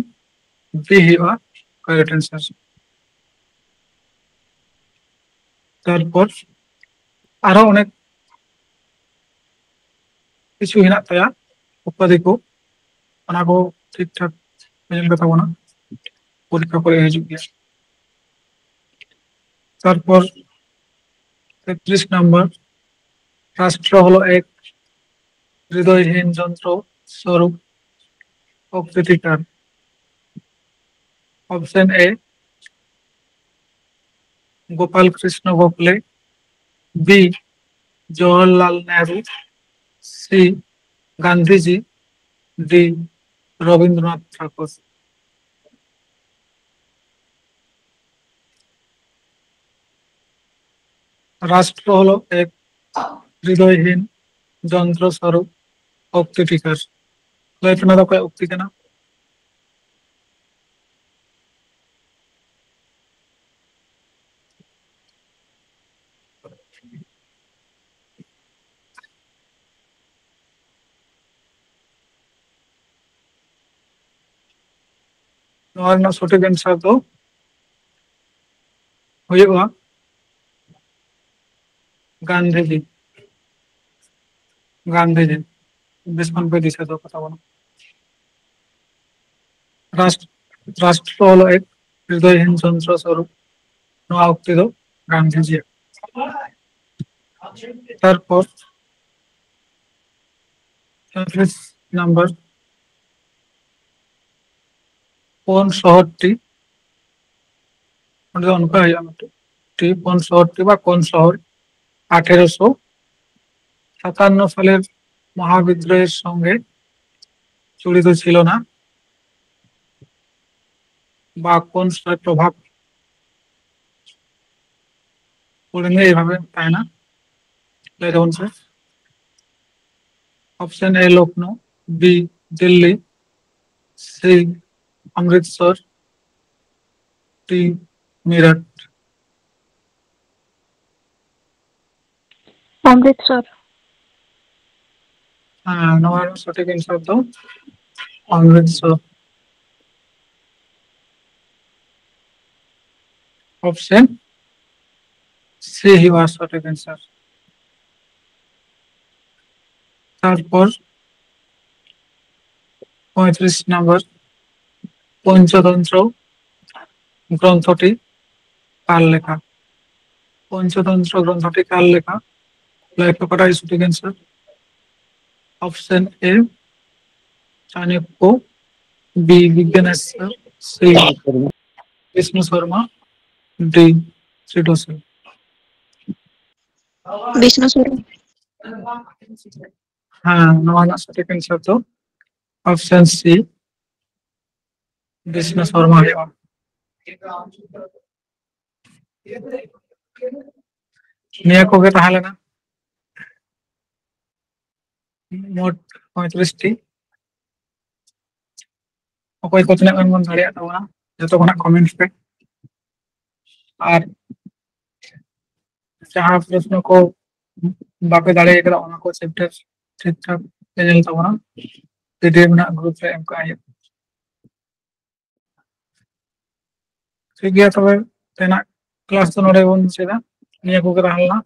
ᱵᱤ ᱦᱩᱭᱩᱜᱼᱟ ᱠᱟᱨᱮᱠᱴ ᱟᱱᱥᱟᱨ᱾ ᱛᱟᱨᱯᱚᱨ ᱟᱨᱦᱚᱸ ᱚᱱᱮᱠ ᱠᱤᱪᱷᱩ ᱦᱮᱱᱟᱜ ᱛᱟᱭᱟ ᱩᱯᱟᱫᱷᱤ ᱠᱚ, ᱚᱱᱟ ᱠᱚ ᱴᱷᱤᱠ ᱴᱷᱟᱠ ᱧᱮᱞ ᱠᱟᱛᱟ ᱵᱚᱱᱟ, ᱯᱚᱨᱤᱠᱠᱷᱟ ᱠᱚᱨᱮ ᱦᱤᱡᱩᱜ ᱜᱮᱭᱟ᱾ তারপর তেত্রিশ নম্বর, রাষ্ট্র হলো এক হৃদয়হীন যন্ত্র স্বরূপ অকৃতিকার। Option A Gopal Krishna Gokhale, B Jawaharlal Nehru, C Gandhiji, D Rabindranath Thakur. রাষ্ট্র হলো এক হৃদয়হীন যন্ত্র স্বরূপ অকৃতিকার। ᱞᱟᱹᱭ ᱯᱮ, ᱱᱚᱣᱟ ᱫᱚ ᱚᱠᱚᱭᱟᱜ ᱩᱠᱛᱤ ᱠᱟᱱᱟ? ᱱᱚᱣᱟ ᱨᱮᱱᱟᱜ ᱥᱚᱴᱷᱤᱠ ᱮᱱᱥᱟᱨ ᱫᱚ ᱦᱩᱭᱩᱜᱼᱟ ᱜᱟᱱᱫᱷᱤᱡᱤ᱾ ᱜᱟᱱᱫᱷᱤᱡᱤ ᱵᱮᱥ ᱠᱷᱚᱱ ᱯᱮ ᱫᱤᱥᱟᱹ ᱫᱚᱦᱚ ᱠᱟᱛᱟ ᱵᱚᱱᱟ᱾ রাষ্ট্র রাষ্ট্র হলো এক হৃদয়হীন যন্ত্র স্বরূপ। ᱱᱚᱣᱟ ᱚᱠᱛᱮ ᱫᱚ ᱜᱟᱱᱫᱷᱤᱡᱤ᱾ ᱛᱟᱨᱯᱚᱨ ᱯᱚᱸᱭᱛᱨᱤᱥ ᱱᱟᱢᱵᱟᱨ, কোন শহরটি, ᱚᱸᱰᱮ ᱫᱚ ᱚᱱᱠᱟ ᱦᱩᱭᱩᱜᱼᱟ ᱢᱤᱫᱴᱮᱱ, টি কোন শহরটি বা কোন শহর আঠেরোশো সাতান্ন সালের মহাবিদ্রোহের সঙ্গে জড়িত ছিল না বা কোন শহরের প্রভাব পড়েনি এইভাবে তাই না? Let down sir. Option A Lucknow, B Delhi, C Amritsar, D Meerut. Amritsar. ᱦᱮᱸ, ᱱᱚᱣᱟ ᱨᱮᱱᱟᱜ ᱥᱚᱴᱷᱤᱠ ᱮᱱᱥᱟᱨ ᱫᱚ ᱚᱢᱨᱤᱛᱥᱚᱨ᱾ ᱚᱯᱥᱮᱱ ᱥᱤ ᱦᱩᱭᱩᱜᱼᱟ ᱥᱚᱴᱷᱤᱠ ᱮᱱᱥᱟᱨ᱾ ᱛᱟᱨᱯᱚᱨ ᱯᱚᱸᱭᱛᱨᱤᱥ ᱱᱟᱢᱵᱟᱨ, ᱯᱚᱧᱪᱚᱛᱚᱱᱛᱨᱚ ᱜᱨᱚᱱᱛᱷᱚᱴᱤ ᱠᱟᱨ ᱞᱮᱠᱷᱟ? ᱯᱚᱧᱪᱚᱛᱚᱱᱛᱨᱚ ᱜᱨᱚᱱᱛᱷᱚᱴᱤ ᱠᱟᱨ ᱞᱮᱠᱷᱟ? ᱞᱟᱹᱭ ᱯᱮ, ᱚᱠᱟᱴᱟᱜ ᱥᱚᱴᱷᱤᱠ ᱮᱱᱥᱟᱨ? ᱚᱯᱥᱮᱱ ᱮ ᱪᱟᱬᱠᱚ, ᱵᱤ ᱵᱤᱜᱽᱜᱟᱱᱮᱥᱥᱚᱨ, ᱥᱤ ᱵᱤᱥᱱᱩ ᱥᱚᱨᱢᱟ, ᱰᱤ ᱥᱤᱰᱚᱥᱮᱱ᱾ ᱵᱤᱥᱱᱩ ᱥᱚᱨᱢᱟ᱾ ᱦᱮᱸ, ᱱᱚᱣᱟ ᱨᱮᱱᱟᱜ ᱥᱚᱴᱷᱤᱠ ᱮᱱᱥᱟᱨ ᱫᱚ ᱚᱯᱥᱮᱱ ᱥᱤ ᱵᱤᱥᱱᱩ ᱥᱚᱨᱢᱟ ᱦᱩᱭᱩᱜᱼᱟ᱾ ᱱᱤᱭᱟᱹ ᱠᱚᱜᱮ ᱛᱟᱦᱮᱸ ᱞᱮᱱᱟ ᱢᱳᱴ ᱯᱚᱸᱭᱛᱨᱤᱥ ᱴᱤ᱾ ᱚᱠᱚᱭ ᱠᱚ ᱛᱤᱱᱟᱹᱜ ᱜᱟᱱ ᱵᱚᱱ ᱫᱟᱲᱮᱭᱟᱜ ᱛᱟᱵᱚᱱᱟ, ᱡᱚᱛᱚ ᱠᱷᱚᱱᱟᱜ ᱠᱚᱢᱮᱱᱴ ᱯᱮ᱾ ᱟᱨ ᱡᱟᱦᱟᱸ ᱯᱨᱚᱥᱱᱚ ᱠᱚ ᱵᱟᱯᱮ ᱫᱟᱲᱮ ᱠᱟᱫᱟ, ᱚᱱᱟ ᱠᱚ ᱪᱮᱯᱴᱟᱨ ᱴᱷᱤᱠ ᱴᱷᱟᱠ ᱯᱮ ᱧᱮᱞ ᱛᱟᱵᱚᱱᱟ, ᱯᱤᱰᱤᱮᱯᱷ ᱨᱮᱱᱟᱜ ᱜᱨᱩᱯ ᱨᱮ ᱮᱢ ᱠᱟᱜ ᱦᱩᱭᱩᱜᱼᱟ᱾ ᱴᱷᱤᱠ ᱜᱮᱭᱟ, ᱛᱚᱵᱮ ᱛᱮᱱᱟᱜ ᱠᱞᱟᱥ ᱫᱚ ᱱᱚᱰᱮ ᱵᱚᱱ ᱢᱩᱪᱟᱹᱫᱟ᱾ ᱱᱤᱭᱟᱹ ᱠᱚᱜᱮ ᱛᱟᱦᱮᱸ ᱞᱮᱱᱟ᱾